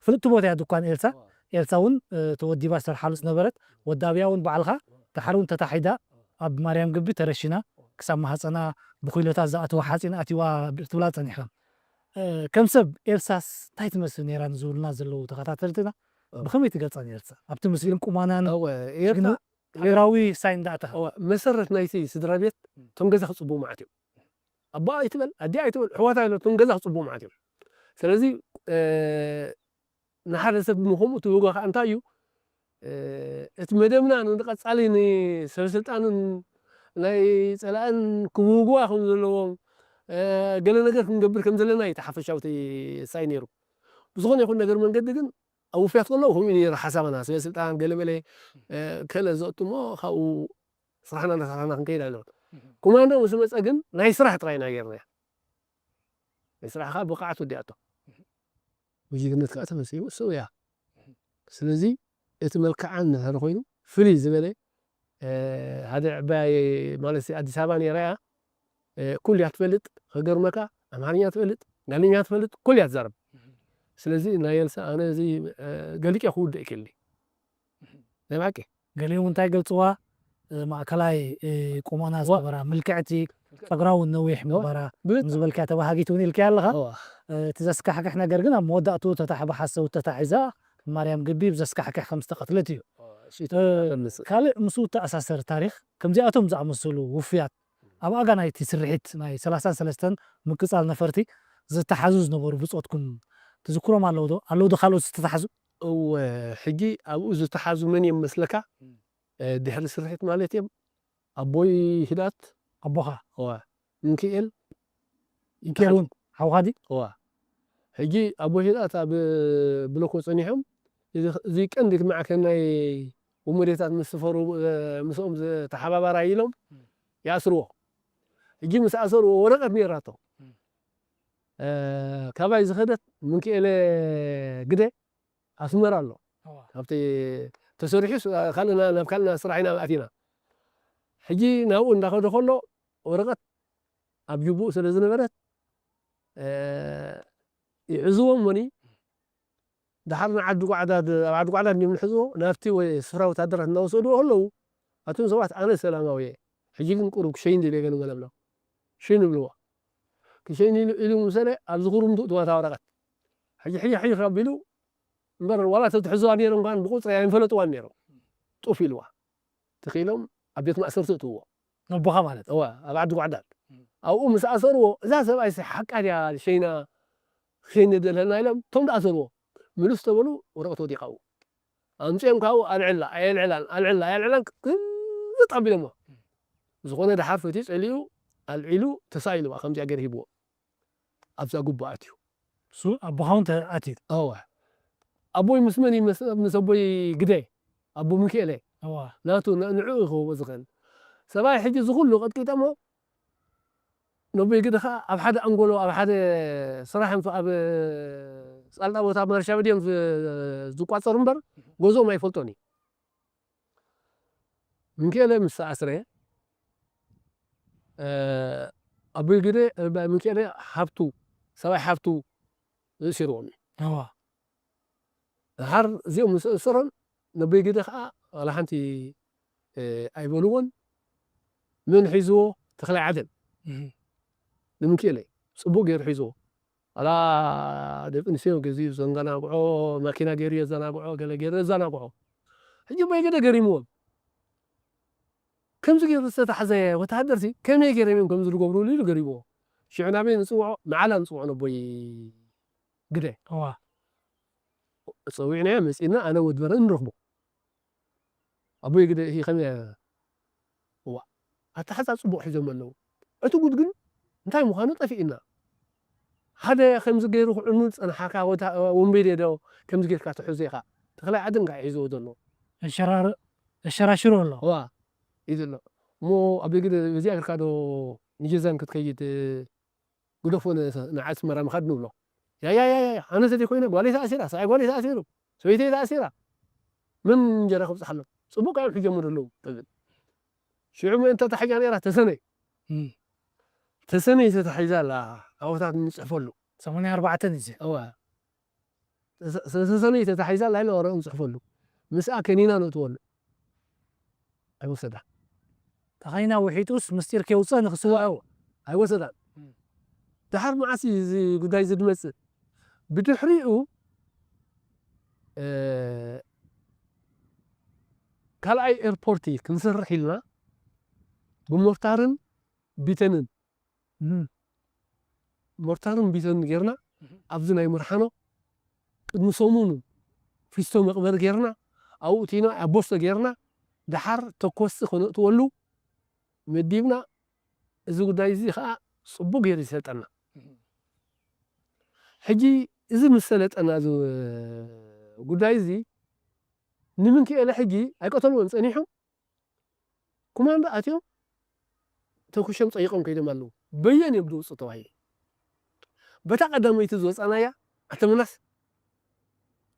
ፍልጥቲ ቦታ እያ ድኳን ኤልሳ። እዋ። ኤልሳ እውን፣ እ፣ ተወዲባ ዝሰርሓሉ ዝነበረት፣ ወዳብያ እውን ባዕልኻ፣ ደሓር እውን ተታሒዳ፣ ኣብ ማርያም ግቢ ተረሺና፣ ክሳብ ማህጸና ብኩይሎታት ዝኣተወ ሓጺን ኣትዩዋ ትብላ ጸኒሕካ። እ፣ ከም ሰብ ኤልሳስ እንታይ ትመስል ነይራ ንዝብሉና ዘለዉ ተኸታተልትና፣ እዋ። ብኸመይ ትገልጻ ነይርሳ? ኣብቲ ምስልን ቁማናን እወ፣ ኤርትራ ግን ሃገራዊ ሳይን ዳእታ። እወ፣ መሰረት ናይቲ ስድራ ቤት እም። እቶም ገዛ ክጽብቡ መዓት እዮም። ኣቦኣ ኣይትበል፣ ኣዲኣ ኣይትበል፣ ኣሕዋታ ኣይትበል፣ እቶም ገዛ ክጽብቡ መዓት እዮም። ስለዚ፣ እ፣ ንሓደ ሰብ ንኸምኡ ትብህጎ ከኣ እንታይ እዩ? እ፣ እቲ መደብና ንቐጻሊ ንሰበ ስልጣንን ናይ ጸላእን ክብህጉዋ ከም ዘለዎም፣ እ፣ ገለ ነገር ክንገብር ከም ዘለና እዩ እቲ ሓፈሻዊ እቲ ሳይ ነይሩ። ብዝኾነ ይኹን ነገር መንገዲ ግን ኣብ ውፍያት ከለዉ ከምኡ እዩ ነይሩ ሓሳብና። ሰበ ስልጣን ገለ መለ፣ እ፣ ከለ ዘእቱ እሞ ካብኡ ስራሕና እናሰራሕና ክንከይድ ኣለና። እህ። ኮማንዶ ምስ መጸ ግን ናይ ስራሕ ጥራይ ኢና ጌርናያ። ናይ ስራሕ ከኣ ብቕዓት ወዲኣቶ። ብጅግነት ከኣ ተመሲሉ እሱ እያ። ስለዚ እቲ መልክዓ እንድሕር ኮይኑ ፍልይ ዝበለ፣ እ፣ ሓደ ዕባይ ማለት ኣዲስ ኣበባ ነይራ እያ። እ፣ ኩሉ እያ ትፈልጥ፣ ከገርመካ ኣምሓርኛ ትፈልጥ፣ ጋልኛ ትፈልጥ፣ ኩሉ እያ ትዛረብ። ስለዚ ናይ ኤልሳ ኣነ እዚ፣ እ፣ ገሊቀ ክውድእ ይክእል። ናይ ብሓቂ። ገሊኦም እንታይ ገልጽዋ፣ እ፣ ማእከላይ፣ እ፣ ቁመና ዋ። ዝነበራ፣ ምልክዕቲ፣ ጸጉራ እውን ነዊሕ እዋ። ምንባራ፣ ብጣዕሚ። ከም ዝበልካያ ተባሃጊት እውን ኢልካያ ኣለኻ። እዋ። እ፣ እቲ ዘስካሕክሕ ነገር ግን ኣብ መወዳእትኡ ተታሒባ ሓሰውቲ ተታሒዛ፣ ማርያም ግቢ ብዘስካሕክሕ ከም ዝተቐትለት እዩ። እዋ፣ እሺ፣ እ፣ ተመልስ። ካልእ ምስኡ እተኣሳሰር ታሪኽ፣ ከምዚኣቶም ዝኣመሰሉ ውፉያት፣ ኣብ ኣጋ ናይቲ ስርሒት ናይ ሰላሳን ሰለስተን ምቅጻል ነፈርቲ ዝተሓዙ ዝነበሩ ብጾትኩም ትዝክሮም ኣለዉ ዶ? ኣለዉ ዶ ካልኦት ዝተታሕዙ? እወ፣ ሕጂ ኣብኡ ዝተሓዙ መን እዮም መስለካ? እም። እ፣ ድሕሪ ስርሒት ማለት እዮም። ኣቦይ ህዳት ኣቦኻ እዋ ምንክኤል ምንክኤል እውን ሓውኻ ድዩ? እዋ ሕጂ ኣቦይ ህዳት ኣብ ብሎኮ ጸኒሖም እዚ ቀንዲ ክማዕከን ናይ ወመዴታት ምስ ዝፈሩ ምስኦም ዝተሓባባራ ኢሎም ይኣስርዎ። ሕጂ ምስ ኣሰርዎ ወረቐት ነይራቶ ካባይ ዝኸደት ምንክኤለ ግደ ኣስመራ ኣሎ። ኣብቲ ተሰሪሑ ካልእና ናብ ካልእና ስራሕ ኢና ኣቲና። ሕጂ ናብኡ እንዳኸደ ከሎ ወረቐት ኣብ ጅቡኡ ስለ ዝነበረት ይሕዝዎ እሞኒ ድሓር ንዓዲ ጓዕዳድ ኣብ ዓዲ ጓዕዳድ እንዲም ንሕዝዎ ናብቲ ወይ ስፍራ ወታደራት እናወሰድዎ ከለዉ ኣቱም ሰባት ኣነ ሰላማዊ እየ ሕጂ ግን ቁሩብ ክሸይን ድልየ ገለ ገለ ብሎ ሽን ይብልዎ ክሸይን ኢሉ ኢሉ ምሰለ ኣብዚ ኩርምቱ እትዋታ ወረቐት ሕጂ ሕጂ ሕጂ ካብ ኢሉ እምበር ዋላ ተትሕዝዋ ነይሮም ኳን ብቁፅሪ ኣይንፈለጥዋን ነይሮም ጡፍ ኢልዋ ተኺሎም ኣብ ቤት ማእሰርቲ እትውዎ ነቦኻ ማለት እዋ ኣብ ዓዲ ጓዕዳድ ኣብኡ ምስ ኣሰርዎ እዛ ሰብኣይ ሓቃ ድያ ሸይና ሸይነ ደለና ኢሎም እቶም ዝኣሰርዎ ምልስ ተበሉ ወረቐት ወዲቓ ኣብኡ ኣምፅኦም ካብኡ ኣልዕላ ኣየልዕላን ኣልዕላ ኣየልዕላን ክዝጥ ኣቢሎሞ ዝኾነ ድሓር ፈትዩ ፀሊኡ ኣልዒሉ ተሳኢሉ ከምዚኣ ገይሩ ሂብዎ ኣብዛ ጉባ ኣትዩ እሱ ኣቦኻ እውን ኣትዩ እወ ኣቦይ ምስ መን ይመስ- ምስ ኣቦይ ግደ ኣቦ ሚካኤለ እዋ ናቱ ን- ንዕኡ ይኸውቦ ዝኽእል ሰብኣይ ሕጂ ዝኹሉ ቀጥቂጠሞ ነቦይ ግደ ከዓ ኣብ ሓደ ኣንጎሎ ኣብ ሓደ ስራሕ እንቶ ኣብ ፃልጣ ቦታ ማርሻ ድዮም ዝ- ዝቋፀሩ እምበር ገዝኦም ኣይፈልጦን እዩ ምንክኤለ ምስ ተኣስረ ኣቦይ ግደ ምንክኤለ ሃብቱ ሰብኣይ ሃብቱ ዝእሲርዎም እዩ። ድሓር እዚኦም ምስ ተእሰሮም ነቦይ ግደ ከዓ ዋላ ሓንቲ ኣይበልዎን መን ሒዝዎ ተኽላይ ዓደን ንምንክኤለ ፅቡቅ ገይሩ ሒዝዎ ዋላ ደቂ ኣንስትዮ ገዚኡ ዘንገናግዖ፣ ማኪና ገይሩ የዘናግዖ፣ ገለ ገይሩ የዘናግዖ። ሕጂ በይ ገደ ገሪምዎም። ከምዚ ገይሩ ዝተታሕዘ ወተሃደር ሲ ከመይ ገይሮም እዮም ከምዚ ዝገብሩሉ ኢሉ ገሪምዎ። ሽዑ ናበይ ንፅውዖ? ንዓላ ንፅውዖ ነቦይ ግደ። እዋ። ፀዊዕናዮ መፂና ኣነ ወዲ በረን ንረኽቦ። ኣቦይ ግደ እሂ ከመይ እዋ ኣተሓዛ ፅቡቕ ሒዞም ኣለዉ እቲ ጉድ ግን እንታይ ምዃኑ ጠፊእና ሓደ ከምዚ ገይሩ ክዕኑ ዝፀንሓካ ወንበዴ ዶ ከምዚ ጌርካ ትሕዞ ኢኻ ተኽላይ ዓድን ከዓ ሒዝዎ ዘሎ ኣሸራሽሩ ኣሎ ዋ እዩ ዘሎ እሞ ኣቦይ ግደ በዚኣ ጌርካ ዶ ንጀዛን ክትከይድ ግደፎ ንዓስመራ ምኻድ ንብሎ ያያያያ ኣነ ተዘይኮይነ ጓለይ ተኣሲራ ሰብኣይ ጓለይ ተኣሲሩ ሰበይተይ ተኣሲራ መን እንጀራ ከብፅሓሎም ፅቡቅ እዮም ሒዞሞ ዘለዉ ትብል ሽዑ ምእንቲ ተታሒዛ ነይራ ተሰነይ ተሰነይ ተታሒዛ ኣላ ኣብታት ንፅሕፈሉ ሰማንያ ኣርባዕተ ግዜ እዋ ተሰነይ ተታሒዛ ኣላ ኢለ ወረቕ ንፅሕፈሉ ምስኣ ከኒና ነእትወሉ ኣይወሰዳ ተኸይና ውሒጡስ ምስጢር ከውፅእ ንክስውዐው ኣይወሰዳን ድሓር መዓስ እዩ እዚ ጉዳይ እዚ ዝመፅእ ብድሕሪኡ ካልኣይ ኤርፖርቲ ክንሰርሕ ኢልና ብሞርታርን ቢተንን ሞርታርን ቢተንን ጌርና ኣብዚ ናይ ምርሓኖ ቅድሚ ሰሙኑ ፊስቶ መቕበሪ ጌርና ኣብኡ እቲና ኣቦስቶ ጌርና ድሓር ተኮስቲ ከነእትወሉ መዲብና እዚ ጉዳይ እዚ ከዓ ፅቡቅ ገይሩ ይሰልጠና ሕጂ እዚ ምስ ሰለጠና እዚ ጉዳይ እዚ ንምንክኤለ ሕጂ ኣይቀተልዎን ፀኒሖም ኮማንዶ ኣትዮም ተኩሾም ፀይቆም ከይዶም ኣለዉ በየን እዮም ድውፁ ተባሂሉ በታ ቀዳመይቲ ዝወፃናያ ኣተመናስ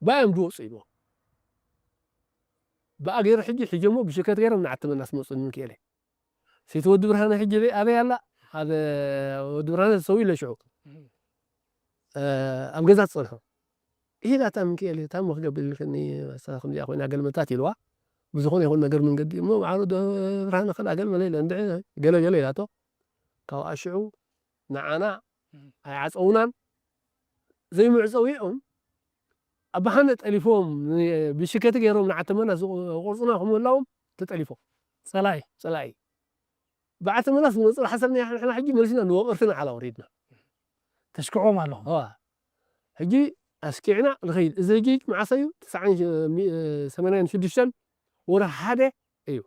ባዮም ድወፁ ኢልዎ ብኣ ገይሩ ሕጂ ሕጀሞ ብሽከት ገይሮም ንዓተመናስ መፁ ንምንክኤለ ሰይቲ ወዲ ብርሃነ ሕጂ ኣበይ ኣላ ኣብ ወዲ ብርሃነ ተሰዊኡ ኢለ ሽዑ ኣብ ገዛ ትፀንሖ ኢላታ ምክኤል እታ እሞ ክገብር ኢልክኒ ከምዚኣ ኮይና ገልመታት ኢልዋ ብዝኾነ ይኹን ነገር መንገዲ እሞ ማዕሩ ብርሃነ ክልኣ ገልመለ ኢለ እንድዒ ገለ ገለ ኢላቶ ካብኣ ሽዑ ንዓና ኣይዓፀውናን ዘይምዕፀው እዮም ኣባሓነ ጠሊፎም ብሽከቲ ገይሮም ንዓተመና ዝቆርፁና ክምህላዎም ተጠሊፎም ፀላኢ ፀላኢ ብዓተመና ዝመፅኡ ሓሰብና ንሕና ሕጂ መሊስና ንወቐርቲ ንዓላ ወሪድና ተሽክዖም ኣለኹም ሕጂ ኣስኪዕና ንኸይድ እዚ ሕጂ መዓሰ እዩ ትስዓን ሰማንያን ሽዱሽተን ወርሒ ሓደ እዩ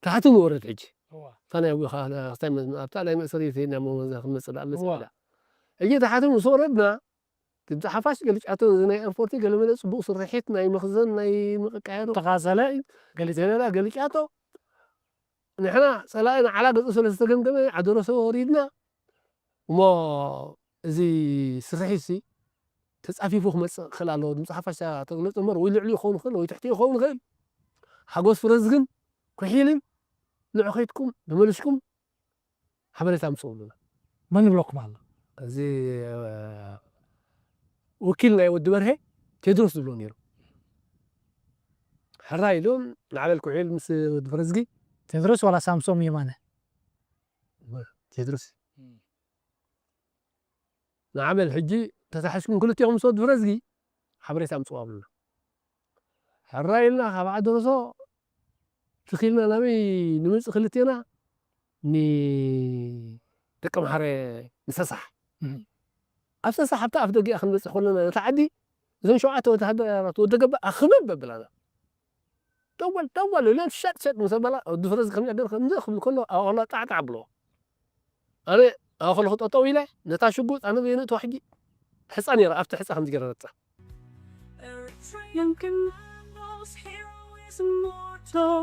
ታሕቲ ንወርድ ሕጂ። እዋ። እታ ናይ ኣቦኻ፣ ክስታይ መ-፣ ኣብታ ናይ መእሰሪ ተይና መመዛ ክንመጽእ ደኣ መጽእ እዋ። ደኣ። ሕጂ ታሕቲ ምስ ወረድና፣ እቲ ሓፋሽ ገልጫቶ፣ እዚ ናይ ኤርፖርት ገለመለ ጽቡቕ ስርሒት፣ ናይ መኽዘን፣ ናይ ምቕቃየሩ ተኻዘለ፣ ገሊጽ- ጀነራል ገልጫቶ፣ ንሕና ጸላኢ ንዓላ ገጹ ስለ ዝተገምገመ፣ ዓደረሰ ወሪድና፣ እሞ እዚ ስርሒትሲ ተጻፊፉ ክመጽእ ክኽእል ኣለዎ። ድምጺ ሓፋሽ ተግለጾ እምበር፣ ወይ ልዕሊኡ ክኸውን ይኽእል፣ ወይ ትሕቲኡ ክኸውን ይኽእል። ሓጎስ ፍረዝ ግን ኩሒልን ንዑ ከይድኩም ተመልስኩም ሓበሬታ ኣምጽኡ ብሉና። መን ይብለኩም ኣሎ? እዚ፣ እ፣ ወኪል ናይ ወዲ በርሄ ቴድሮስ ዝብሎ ነይሩ። ሕራይ ኢሉ ንዓበል ኩሒል ምስ ወዲ ፍረዝጊ። ቴድሮስ ዋላ ሳምሶም የማነ? ቴድሮስ። እም። ንዓበል ሕጂ ተታሒዝኩም ክልቴኹም ምስ ወዲ ፍረዝጊ ሓበሬታ ኣምጽኡ ኣብሉና። ሕራይ ኢልና ካብ ዓደረሶ ትኺልና ናበይ ንምጽእ ክልቴና? ንደቀምሓረ ንሰሳሕ። እም። ኣብ ሰሳሕ ኣብታ ኣፍ ደጊኣ ክንበጽሕ ከለና ነታ ዓዲ እዞም ሸውዓተ ወተሃደራት ወዲ ገባ ኣኽብብ ኣብላና። ደወል ደወል ኢለን ሸጥ ሸጥ ምስ ኣበላ ወዲ ፍረዝ ከምዚኣ ገይሩ ከምዚ ክብል ከሎ ኣባቕላ ጣዕጣዕ ኣብሎ። ኣነ ኣባቕላ ክጠጠው ኢለ ነታ ሽጉጥ ኣነ በየነእትዋ ሕጂ ሕጻ ነይራ ኣብቲ ሕጻ ከምዚ ገይረ ረጻ። Eritrean commandos, hero is immortal.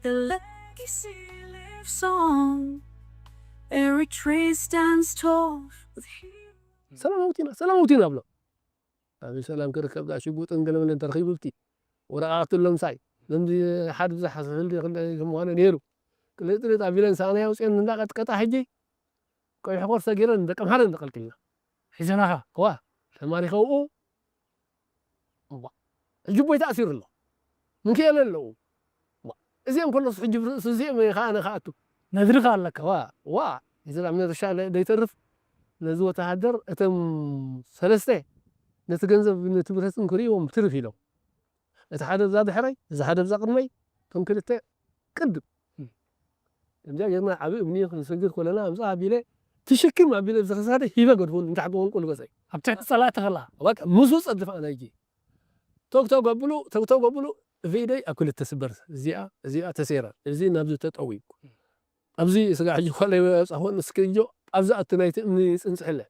The legacy lives on. Eritrea stands tall with heroes. ሰላም ኣውቲና፣ ሰላም ኣውቲና ብሎ። ኣብ ሰላም ክርከብ ዳ ሽጉጥን ገለመለን ተረኺቡ ብቲ ወረቓቕቲ ሎምሳይ። ሎምዚ ሓደ ብዛሕ ዝሕል ይኽእል ከምዃነ ነይሩ። ቅልጥልጥ ኣቢለን ሳእናይ ኣውፅኤን እንዳቐጥቀጣ ሕጂ ቀይሕ ቆርሰ ገይረን ደቂ ኣምሓረ ንቐልቅልና። ሒዘናኻ? ዋ፣ ተማሪኸ ኣብኡ። ዋ፣ ሕጂ ቦይ ተኣሲሩ ኣሎ። ምንክኤለ ኣለዉ። ዋ፣ እዚኦም ከሎስ ሕጂ ብርእሱ እዚኦም ከኣ ንኽኣቱ። ነድሪ ከኣ ኣለካ። ዋ፣ ዋ፣ እዚ ላም ነርሻ ለ-፣ ደይተርፍ ነዚ ወተሃደር እቶም ሰለስተ ነቲ ገንዘብ ነቲ ብረትን ክርእይዎም ትርፍ ኢሎም። እቲ ሓደ ብዛ ድሕረይ፣ እዚ ሓደ ብዛ ቅድመይ፣ እቶም ክልተ ቅድም። እም። ከምዚኣ ጌርና ዓቢ እምኒ ክንስግር ከለና፣ ኣምጽኣ ኣቢለ፣ ትሽክም ኣቢለ፣ ብዚ ክሳደ ሂበ ገድፉን፣ እንታሕ ብወንቁ ልገጸይ። ኣብ ትሕቲ ጸላእቲ ከላ? በቃ፣ ምስኡ ጸድፍ ኣነ እጂ። ቶግ ቶግ ኣብሉ፣ ቶግ ቶግ ኣብሉ፣ እፍ ኢደይ ኣብ ክልተ ስበር። እዚኣ፣ እዚኣ ተሰይራ፣ እዚ ናብዚ ተጠውዩ። ኣብዚ ስጋ ሕጂ ኳለይ ኣብጻኹን፣ እስኪ እጆ፣ ኣብዚ ኣቲ ናይቲ እምኒ ጽንጽሕለ።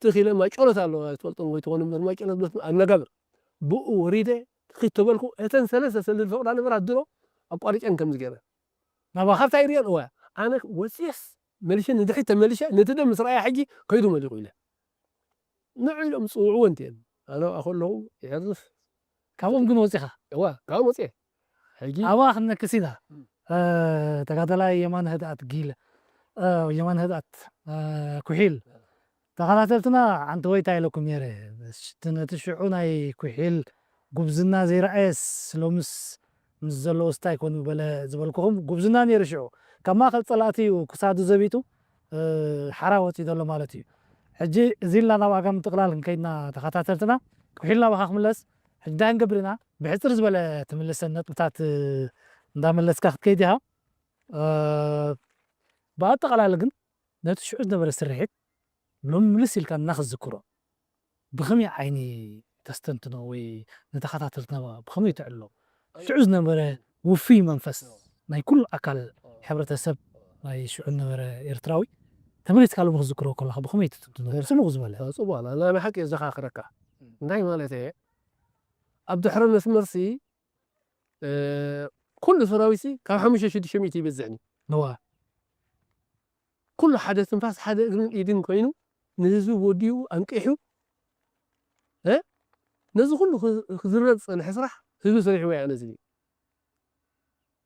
ትኺለ ማይ ጨሎት ኣለዋ፣ ትፈልጦም ወይ ትኾኑ እምበር፣ ማይ ጨሎት በት ኣነጋብር። ብኡ ወሪደ፣ ትኺት ተበልኩ፣ እተን ሰለስተ ሰልል ፈቕዳ ነበራ ድሮ፣ ኣቋሪጨን ከምዚ ገይረ። ናባኻ? ካብታ ይርእየን፣ እወ። ኣነ ወፂስ፣ መሊሸ ንድሕሪት ተመሊሸ፣ ነቲ ደም ምስ ረኣየ ሕጂ ከይዱ መሊቑ ኢለ። ንዑ ኢሎም ዝፅውዕዎ እንተየን። ኣነ ኣብኣ ከለኹ የዕርፍ። ካብኦም ግን ወፂኻ? እወ፣ ካብኦም ወፂኤ። ሕጂ ኣብኣ ክንነክስ ኢና። እም። እ፣ ተጋዳላይ የማነ ህድኣት ጊለ፣ እ፣ የማነ ህድኣት፣ እ፣ ኩሒል። ተኸታተልትና ዓንተ ወይ እንታይ ኢለኩም ነይረ? እቲ ነቲ ሽዑ ናይ ኩሒል ጉብዝና ዘይረኣየስ ሎምስ ምስ ዘለዎስ እንታይ ኮን በለ ዝበልኩኹም ጉብዝና ነይሩ ሽዑ። ካብ ማእከል ጸላእቲ እዩ ክሳዱ ዘቢጡ፣ እ፣ ሓራ ወጺኡ ዘሎ ማለት እዩ። ሕጂ እዚ ኢልና ናብ ኣጋ ምጥቕላል ክንከይድና ተኸታተልትና፣ ኩሒል ናባኻ ክምለስ፣ ሕጂ እንታይ ክንገብር ኢና? ብሕጽር ዝበለ ትምልሰን ነጥብታት፣ እ፣ እንዳመለስካ ክትከይድ ኢኻ። እ፣ ብኣጠቓላሊ ግን ነቲ ሽዑ ዝነበረ ስርሒት ሎሚ ምልስ ኢልካ እናኽትዝክሮ ብኸመይ ዓይኒ ተስተንትኖ ወይ ንተኸታተልትና ብኸመይ ተዕልሎ? ሽዑ ዝነበረ ውፉይ መንፈስ ናይ ኩሉ ኣካል ሕብረተሰብ ናይ ሽዑ ዝነበረ ኤርትራዊ ተመሊስካ ሎሚ ክትዝክሮ ከለኻ ብኸመይ ትትንትኖ? ጽቡቕ ዝበለ። ጽቡቕ ኣላ። ናይ ብሓቂ የዘኻኽረካ። እንታይ ማለት እየ? ኣብ ድሕረ መስመርሲ፣ እ፣ ኩሉ ሰራዊትሲ ካብ ሓሙሽተ ሽዱሽተ ሚእቲ ይበዝሕን እዩ። እዋ። ኩሉ ሓደ ትንፋስ፣ ሓደ እግርን ኢድን ኮይኑ፣ ንህዝቢ ወዲኡ ኣንቂሑ፣ እ፣ ነዚ ኩሉ ክ-፣ ክዝረብ ዝጸንሐ ስራሕ ህዝቢ ሰሪሕዎ እያ ነዚ።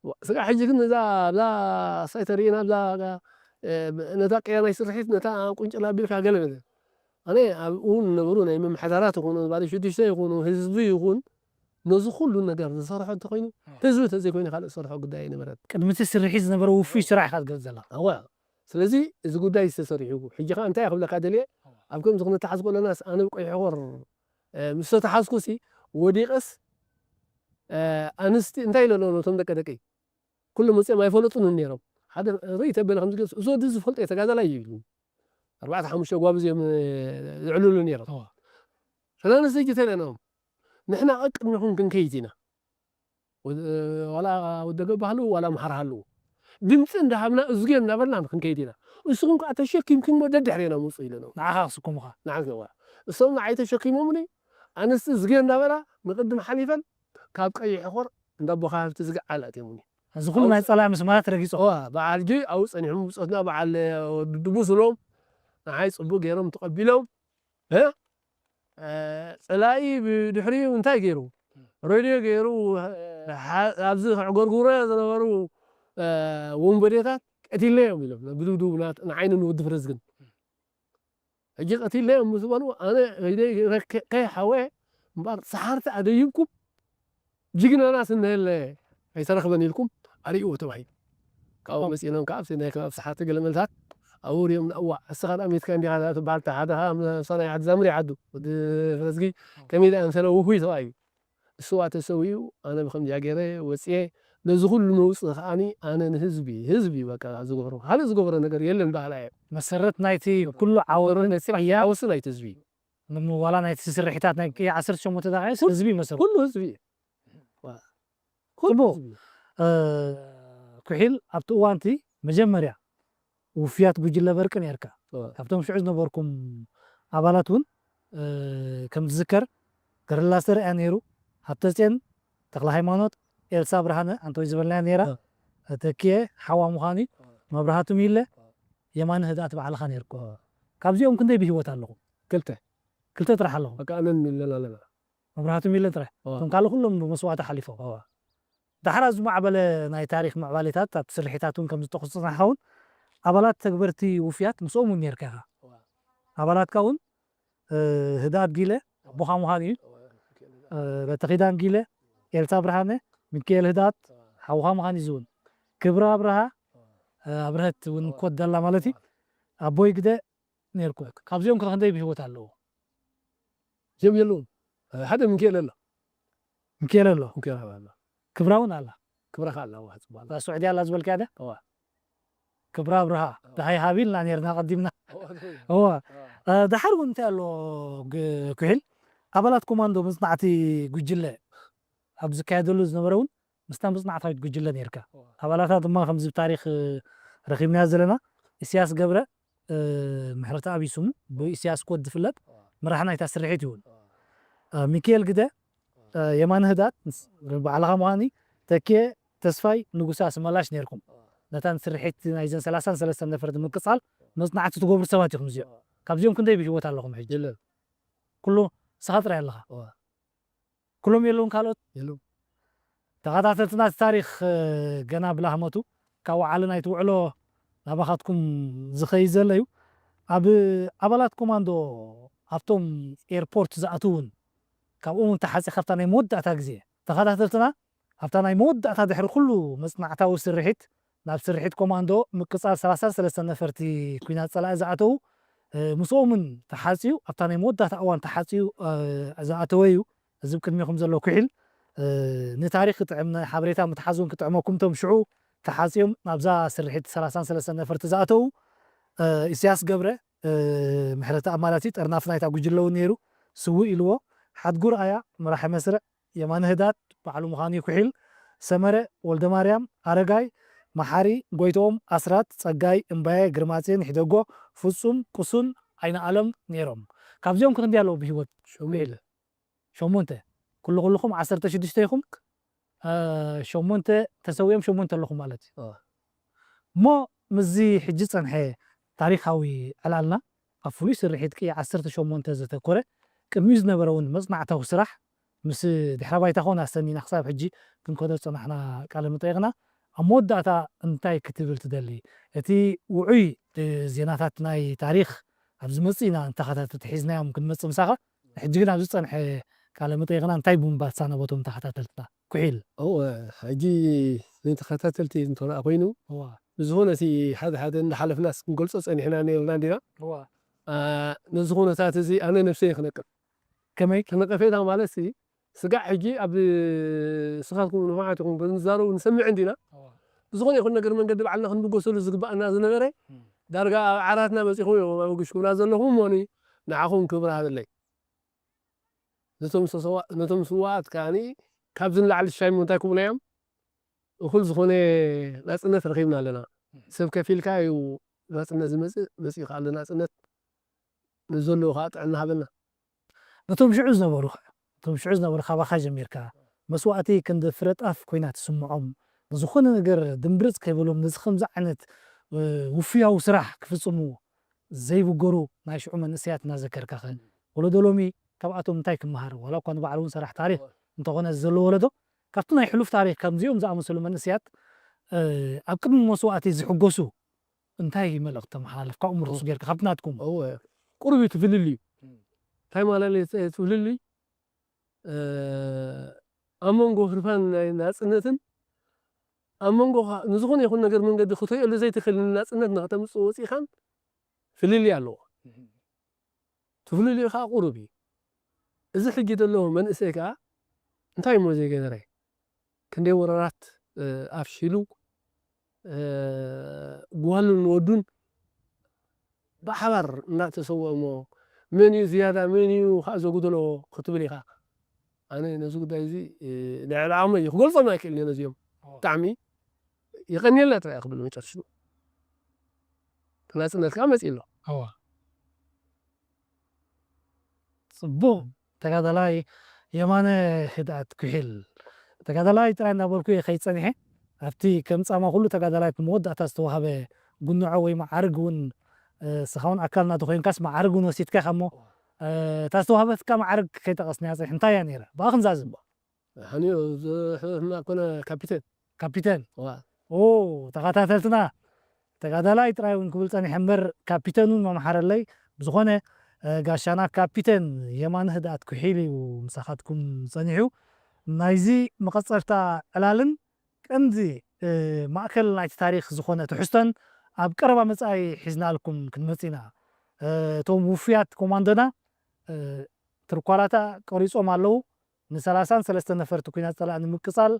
ዋ፣ ስጋዕ ሕጂ ግን ነዛ፣ ኣብዛ ሳይ ተርእየና፣ ኣብዛ፣ እ፣ ነታ ቅያ ናይ ስርሒት፣ ነታ ቁንጭላ ኣቢልካ ገለ ነገር። ኣነ ኣብኡ ዝነበሩ ናይ መምሓዳራት ይኹኑ፣ ባለ ሽዱሽተ ይኹኑ፣ ህዝቢ ይኹን፣ ነዚ ኩሉ ነገር ዝሰርሖ እንተኾይኑ፣ ኣዎ። ህዝቢ እንተዘይኮይኑ ካልእ ዝሰርሖ ጉዳይ ኣይነበረን። ቅድሚ እቲ ስርሒት ዝነበረ ውፉይ ስራሕ ኢኻ ትገልጽ ዘለኻ። እወ። ስለዚ እዚ ጉዳይ ዝተሰሪሑ። ሕጂ ኸኣ እንታይ ክብለካ ደልየ፣ እወ። ኣብ ከምዚ ክንተሓዝ ከለናስ ኣነ ብቀይሕ ሕኾር፣ እ፣ ምስ ተተሓዝኩሲ ወዲቐስ፣ እ፣ ኣንስቲ እንታይ ኢለ ኣለኹ ነቶም ደቂ ደቀይ? ኩሎም መጺኦም ኣይፈለጡንን ነይሮም። ሓደ ርእይ ተበለ ከምዚ ገይሩ፣ እዚ ወዲ ዝፈልጦ እዩ፣ ተጋዳላይ እዩ ኢሉ። ኣርባዕተ ሓሙሽተ ጓብዝ እዮም፣ እ፣ ዝዕልሉ ነይሮም። እወ። ሰላም ንስጅ ተለናም። ንሕና ቀቅድሚኹም ክንከይድ ኢና። ወ- ዋላ ወደገባ ሃለዉ ዋላ ኣምሓራ ሃለዉ ድምፂ እንዳሃብና እዝግዮ እንዳበልና ክንከይድ ኢና። ንስኹም ከዓ ተሸኪምኩሞ ደድሕሬና ምውፁ ኢለና። ንዓኻ ክስኩሙኻ። ንዓዘዋ እሶም ንዓይ ተሸኪሞምኒ ኣነስ እዝግዮ እንዳበላ ንቅድም ሓሊፈን ካብ ቀይሕ ሕኾር እንዳቦኻ ሃብቲ ዝግዓል ኣትዮምኒ። እዚ ኩሉ ናይ ፀላኢ ምስማራት ረጊፆ። እዋ በዓል ጂ ኣብኡ ፀኒሖም ብፆትና በዓል ወዲ ድቡስ ኢሎም ንዓይ ፅቡቅ ገይሮም ተቐቢሎም። እ? እ፣ ፀላኢ ብድሕሪኡ እንታይ ገይሩ? ሬድዮ ገይሩ፣ እ፣ ሓ- ኣብዚ ክዕጎርጉረ ዝነበሩ፣ እ፣ ወንበዴታት ቀቲልናዮም ኢሎም ብድብድቡ ናት- ንዓይኒ ንወዲ ፍረዝግን ሕጂ ቀቲልናዮም ምስ በሉ ኣነ ከይደ- ከይ- ከይሓወ እምበኣር ሰሓርቲ ኣደይብኩም ጅግናና ስነለ ኣይተረኽበን ኢልኩም ኣርእዎ ተባሂሉ። ካብኡ መፂኖም ከዓ ኣብቲ ናይ ከባቢ ሰሓርቲ ገለመልታት ኣብኡ ሪኦም እዋ እስኻ ዳ ሜትካ እንዲኻ ትበሃል ሓደ ምሳና ይዓዱ ዛምር ይዓዱ ወዲ ፍረዝጊ ከመይ ዳ እንሰለ ውፉይ ሰብኣይ እዩ። እሱዋ ተሰዊኡ ኣነ ብከምዚያ ገይረ ወፅየ ነዚ ኩሉ መውፅእ ከዓኒ ኣነ ንህዝቢ ህዝቢ በቃ ዝገብሮ ካልእ ዝገብሮ ነገር የለን በሃላ እየ። መሰረት ናይቲ ኩሉ ዓወት ወረነት ስራሕ እያ። ዓወሲ ናይቲ ህዝቢ እዩ። ዋላ ናይቲ ስርሒታት ናይ ዓሰርተ ሸሞንተ ዳቃይስ ህዝቢ መሰረት ኩሉ ህዝቢ እዩ። ዋ። ኩሉ ጽቡቅ። ህዝቢ እዩ። እ፣ ኩሒል ኣብቲ እዋንቲ መጀመርያ ውፍያት ጉጅለ በርቂ ነርካ። እዋ። ካብቶም ሽዑ ዝነበርኩም ኣባላት እውን እ፣ ከም ዝዝከር ገረላስተር እያ ነይሩ። ሃብተፅዮን፣ ተክለ ሃይማኖት፣ ኤልሳ ብርሃነ ኣንቶይ ዝበልናያ ነይራ። እ። ተኪኤ ሓዋ ምዃኑ እዩ። መብራህቱ ሚለ፣ የማነ ህድኣት ባዕልኻ ነይርኩም። ካብዚኦም ክንደይ ብህይወት ኣለኹም? ክልተ ክልተ ጥራሕ ኣለኹም። በቃ ኣነን ሚለን ኣለና። መብራህቱ ሚለ ጥራሕ። እዋ። እቶም ካልእ ኩሎም ብመስዋእቲ ሓሊፎም። እዋ። ዳሕራ ዝማዕበለ ናይ ታሪኽ ምዕባሌታት ኣብቲ ስርሒታት እውን ከም ዝጠቕሱ ዝጸናሕካ እውን ኣባላት ተግበርቲ ውፍያት ምስኦም እውን ነርካ ኢኻ። ኣባላትካ እውን እ፣ ህድኣት ጊለ ኣቦኻ ምዃኑ እዩ። እ፣ በተኺዳን ጊለ፣ ኤልሳ ብርሃነ፣ ሚካኤል ህድኣት ሓውኻ ምዃኑ እዩ ዝውን። ክብረ ኣብርሃ እ፣ ኣብርሀት እውን ኮት ደላ ማለት እዩ። ኣቦይ ግደ ነርኩም። ካብዚኦም ከ ክንደይ ብህይወት ኣለዉ? ጀም የለውን ሓደ ምንኬል ኣሎ ምክኤል ኣሎ። ምንኬል ኣሎ ክብራ እውን ኣላ። ክብራ ከ ኣላ ዋ ጽባላ እዛ ሱዕዲ ኣላ ዝበልካ ደ እዋ። ክብራ ኣብርሃ ደሃይ ሃቢልና ነርና ቀዲምና። እዋ እ፣ ደሓር እውን እንታይ ኣሎ ግ- ኩሒል ኣባላት ኮማንዶ መጽናዕቲ ጉጅለ ኣብ ዝካየደሉ ዝነበረ እውን ምስታ መጽናዕታዊት ጉጅለ ነርካ። ኣባላታ ድማ ከምዚ ብታሪኽ እ፣ ረኺብናዮ ዘለና ኢሳያስ ገብረ እ፣ ምሕረተኣብ እዩ ስሙ፣ ብኢሳያስ ኮድ ዝፍለጥ መራሕ ናይታ ስርሒት ይውን። እ፣ ሚካኤል ግደ እ፣ የማነ ህዳት ምስ- ባዕልኻ ምዃኒ ተኪኤ ተስፋይ ንጉሳ ስመላሽ ነርኩም። ነታ ስርሒት ናይዘን ሰላሳን ሰለስተን ነፈርቲ ምቅጻል መጽናዕቲ ትገብሩ ሰባት ኢኹም እዚኦም። ካብዚኦም ክንደይ ብህይወት ኣለኹም ሕጂ? የለን ኩሉ ንስኻ ጥራይ ኣለኻ። እዋ። ኩሎም የለውን ካልኦት? የለውን። ተኸታተልትና እቲ ታሪኽ እ፣ ገና ብላህመቱ ካብ ወዓሊ ናይቲ ውዕሎ ናባኻትኩም ዝኸይድ ዘሎ እዩ። ኣብ ኣባላት ኮማንዶ ኣብቶም ኤርፖርት ዝኣትውን ካብኦም እውን ተሓፂ ካብታ ናይ መወዳእታ ግዜ ተኸታተልትና ኣብታ ናይ መወዳእታ ድሕሪ ኩሉ መፅናዕታዊ ስርሒት ናብ ስርሒት ኮማንዶ ምቅፃል ሰላሳን ሰለስተን ነፈርቲ ኲናት ፀላኢ ዝኣተዉ እ፣ ምስኦምን ተሓፅዩ ኣብታ ናይ መወዳእታ እዋን ተሓፅዩ እ፣ ዝኣተወ እዩ። እዚ ቅድሚኹም ዘሎ ኩሒል እ፣ ንታሪኽ ክጥዕም ሓበሬታ ምትሓዙን ክጥዕመኩም ቶም ሽዑ ተሓፅዮም ናብዛ ስርሒት ሰላሳን ሰለስተን ነፈርቲ ዝኣተዉ እ፣ ኢሳያስ ገብረ እ፣ ምሕረተኣብ ማለት እዩ ጠርናፍ ናይታ ጉጅለ እውን ነይሩ ስውእ ኢልዎ ሓድጉር ኣያ መራሒ መስርዕ የማነ ህዳት ባዕሉ ምዃኑ እዩ ኩሒል ሰመረ ወልደማርያም ኣረጋይ መሓሪ ጎይትኦም ኣስራት ጸጋይ እምባየ ግርማጼን ሒደጎ ፍጹም ቁሱን ኣይነ ኣለም ነይሮም። ካብዚኦም ክንደይ ኣለዉ ብህይወት? ሸሚለ ሸሞንተ። ኩሉ ኩልኹም ዓሰርተ ሽዱሽተ ኢኹም። እ፣ ሸሞንተ ተሰዊኦም ሸሞንተ ኣለኹም ማለት እዩ። እ። እሞ ምስዚ ሕጂ ጸንሐ ታሪኻዊ ዕላልና ኣብ ፍሉይ ስርሒት ቅያ ዓሰርተ ሸሞንተ ዘተኮረ ቅድሚኡ ዝነበረ እውን መጽናዕታዊ ስራሕ ምስ ድሕረ ባይታ ኮን ኣሰኒና ክሳብ ሕጂ ክንከዶ ዝጸናሕና ቃለ መጠይቕና ኣብ መወዳእታ እንታይ ክትብል ትደሊ? እቲ ውዑይ እ፣ ዜናታት ናይ ታሪኽ ኣብ ዝመጽእ ኢና እንተኸታተልቲ ሒዝናዮም ክንመጽእ ምሳኻ ሕጂ ግን ኣብ ዝጸንሐ ቃለ መጠይቕና እንታይ ብምባል ትሳነበቶም ተኸታተልትና? ኩሒል እወ ሕጂ ንተኸታተልቲ እንተረኣ ኮይኑ እዋ ብዝኾነ እቲ ሓደ ሓደ እንዳሓለፍናስ ክንገልጾ ጸኒሕና ነርና እንዲና እዋ አ፣ ነዚ ኩነታት እዚ ኣነ ነብሰይ ክነቅፍ ከመይ ክነቀፌታ ማለት ሲ ስጋዕ ሕጂ ኣብ ስኻትኩም ንፋዓት ኢኹም ክንዛረቡ ንሰምዕ እንዲና እዋ ብዝኾነ ይኹን ነገር መንገዲ ባዕልና ክንብገሰሉ ዝግባኣና ዝነበረ እም። ዳርጋ ኣብ ዓራትና በፂኹም እዮም ኣብ ግሽኩና ዘለኹም ሞኒ ንዓኹም ክብሪ ሃበለይ ነቶም ሰሰዋ- ነቶም ስዋኣት ከዓኒ ካብዚ ንላዕሊ ሽሻይ እንታይ ክብሉ እዮም? እኹል ዝኾነ ናጽነት ረኺብና ኣለና። ሰብ ከፊልካ እዩ ናጽነት ዝመጽእ፣ መጺኡ ከኣ ኣሎ ናጽነት። ንዘለዉ ከኣ ጥዕና ሃበና። ነቶም ሽዑ ዝነበሩ ኸ? ነቶም ሽዑ ዝነበሩ ካባኻ ጀሚርካ፣ መስዋእቲ ክንዲ ፍረ ጣፍ ኮይና ትስምዖም፣ ንዝኾነ ነገር ድምብርጽ ከይበሎም፣ ነዚ ከምዚ ዓይነት፣ እ፣ ውፉያዊ ስራሕ ክፍጽሙ ዘይብገሩ ናይ ሽዑ መንእሰያት እናዘከርካ ኸ? ወለዶ ሎሚ ካብኣቶም እንታይ ክመሃር? ዋላ እኳ ንባዕሉ እውን ሰራሕ ታሪኽ እንተኾነ ዘሎ ወለዶ፣ ካብቲ ናይ ሕሉፍ ታሪኽ ከምዚኦም ዝኣመሰሉ መንእሰያት፣ እ፣ ኣብ ቅድሚ መስዋእቲ ዝሕጎሱ እንታይ መልእኽቲ ተመሓላልፍ? ካብኡ ምርኩስ ጌርካ፣ ካብቲ ናትኩም። እወ፣ ቁሩብ እዩ እቲ ፍልልዩ። እም። እንታይ ማለት እዩ እቲ ፍልልዩ? እ፣ ኣብ መንጎ ህርፋን ናይ ናጽነትን ኣብ መንጎ ኸ-፣ ንዝኾነ ይኹን ነገር መንገዲ ክትሪኦሉ ዘይትኽእል ንናጽነት ንኸተምጽእ ወጺእኻን ፍልልይ ኣለዎ። እም። እቲ ፍልልዩ ኸኣ ቁሩብ እዩ። እዚ ሕጂ ዘሎ መንእሰይ ከኣ እንታይ እሞ ዘይገበረ? ክንደይ ወራራት፣ እ፣ ኣፍሺሉ፣ እ፣ ጓሉን ወዱን ብሓባር እናተሰውአ እሞ መን እዩ ዝያዳ፣ መን እዩ ከኣ ዘጉደሎ ክትብል ኢኻ። ኣነ ነዚ ጉዳይ እዚ፣ እ፣ ልዕሊ ዓቕመይ እዩ ክገልጾም ኣይክእልን እየ ነዚኦም። ኦ። ብጣዕሚ የቐንየልና ጥራይ እየ ክብል መጨረሽኡ። ናጽነት ከኣ መጺኡ ኣሎ። እዋ። ጽቡቕ ተጋዳላይ የማነ ህድኣት ኩሒል። ተጋዳላይ ጥራይ እናበልኩ እየ ከይድ ጸኒሐ። ኣብቲ ከም ጻማ ኩሉ ተጋዳላይ እቲ መወዳእታ ዝተዋህበ ጉንዖ ወይ መዓርግ እውን፣ እ፣ ንስኻ እውን ኣካል ናቱ ኮይንካስ መዓርግ እውን ወሲድካ ኢኻ እሞ፣ እ፣ እታ ዝተዋህበትካ መዓርግ ከይጠቐስናያ ጸኒሕ እንታይ እያ ነይራ? ብኣ ክንዛዝም። ሓኒዮ ዝሕና ኮነ ካፒቴን። ካፒቴን። ዋ። ኦ፣ ተኸታተልትና፣ ተጋዳላይ ጥራይ እውን ክብል ጸኒሐ እምበር፣ ካፒተን እውን መምሓረለይ። ብዝኾነ፣ እ፣ ጋሻና ካፒተን የማነ ህድኣት ኩሒል እዩ ምሳኻትኩም ጸኒሑ። ናይዚ መቐጸልታ ዕላልን ቀንዲ፣ እ፣ ማእከል ናይቲ ታሪኽ ዝኾነ ትሕዝቶን ኣብ ቀረባ መጻኢ ሒዝናልኩም ክንመጽእ ኢና። እ፣ እቶም ውፉያት ኮማንዶና፣ እ፣ ትርኳላታ ቆሪጾም ኣለዉ። ንሰላሳን ሰለስተን ነፈርቲ ኲናት ጸላኢ ንምቅጻል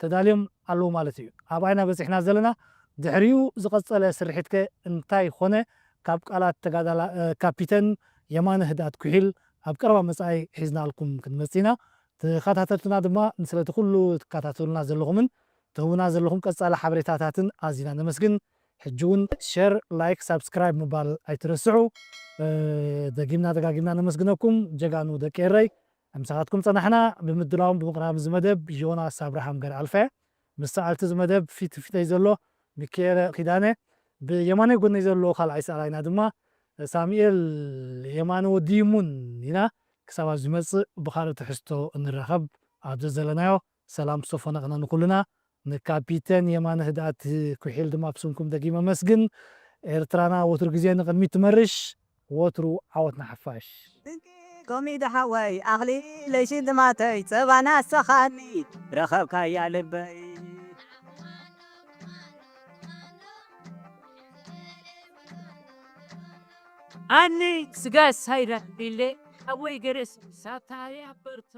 ተዳልዮም ኣለዉ ማለት እዩ። ኣብ ኣይና በጺሕና ዘለና፣ ድሕሪኡ ዝቐጸለ ስርሒትከ እንታይ ኾነ? ካብ ቃላት ተጋዳላ-፣ እ፣ ካፒተን የማነ ህድኣት ኩሒል ኣብ ቀረባ መጻኢ ሒዝናልኩም ክንመጽእ ኢና። ተኸታተልትና ድማ ንስለቲ ኩሉ ትከታተሉና ዘለኹምን ትህቡና ዘለኹም ቀጻሊ ሓበሬታታትን ኣዚና ነመስግን። ሕጂ እውን ሸር፣ ላይክ፣ ሳብስክራይብ ምባል ኣይትረስዑ። እ፣ ደጊምና ደጋጊምና ነመስግነኩም ጀጋኑ ደቂ ኤረይ። ምሳኻትኩም ጸናሕና። ብምድላውን ብምቕራብ እዚ መደብ ዮናስ ኣብርሃም ገርኣልፈ፣ ምስ ሰኣልቲ እዚ መደብ ፊት ፊተይ ዘሎ ሚካኤለ ኪዳነ፣ ብየማናይ ጎነይ ዘሎ ካልኣይ ሰኣላይና ድማ ሳሙኤል የማነ ወዲ ይሙን ኢና። ክሳብ ኣብ ዝመጽእ ብኻልእ ትሕዝቶ እንራኸብ። ኣብ ዘዘለናዮ ሰላም ሰፎነ ቅነ ንኹልና። ንካፒተን የማነ ህድኣት ኩሒል ድማ ብስምኩም ደጊመ መስግን። ኤርትራና ወትሩ ግዜ ንቕድሚት ትመርሽ፣ ወትሩ ዓወት ንሓፋሽ። ድንቂ ኮሚዶ ሓወይ ኣኽሊለይ ሽልማተይ ጸባና ኣሰኻኒ ረኸብካያ ልበይ። ኣኒ ስጋ ሳይራ ቢሌ ሓወይ ገረስ ሳታያ በርቶ።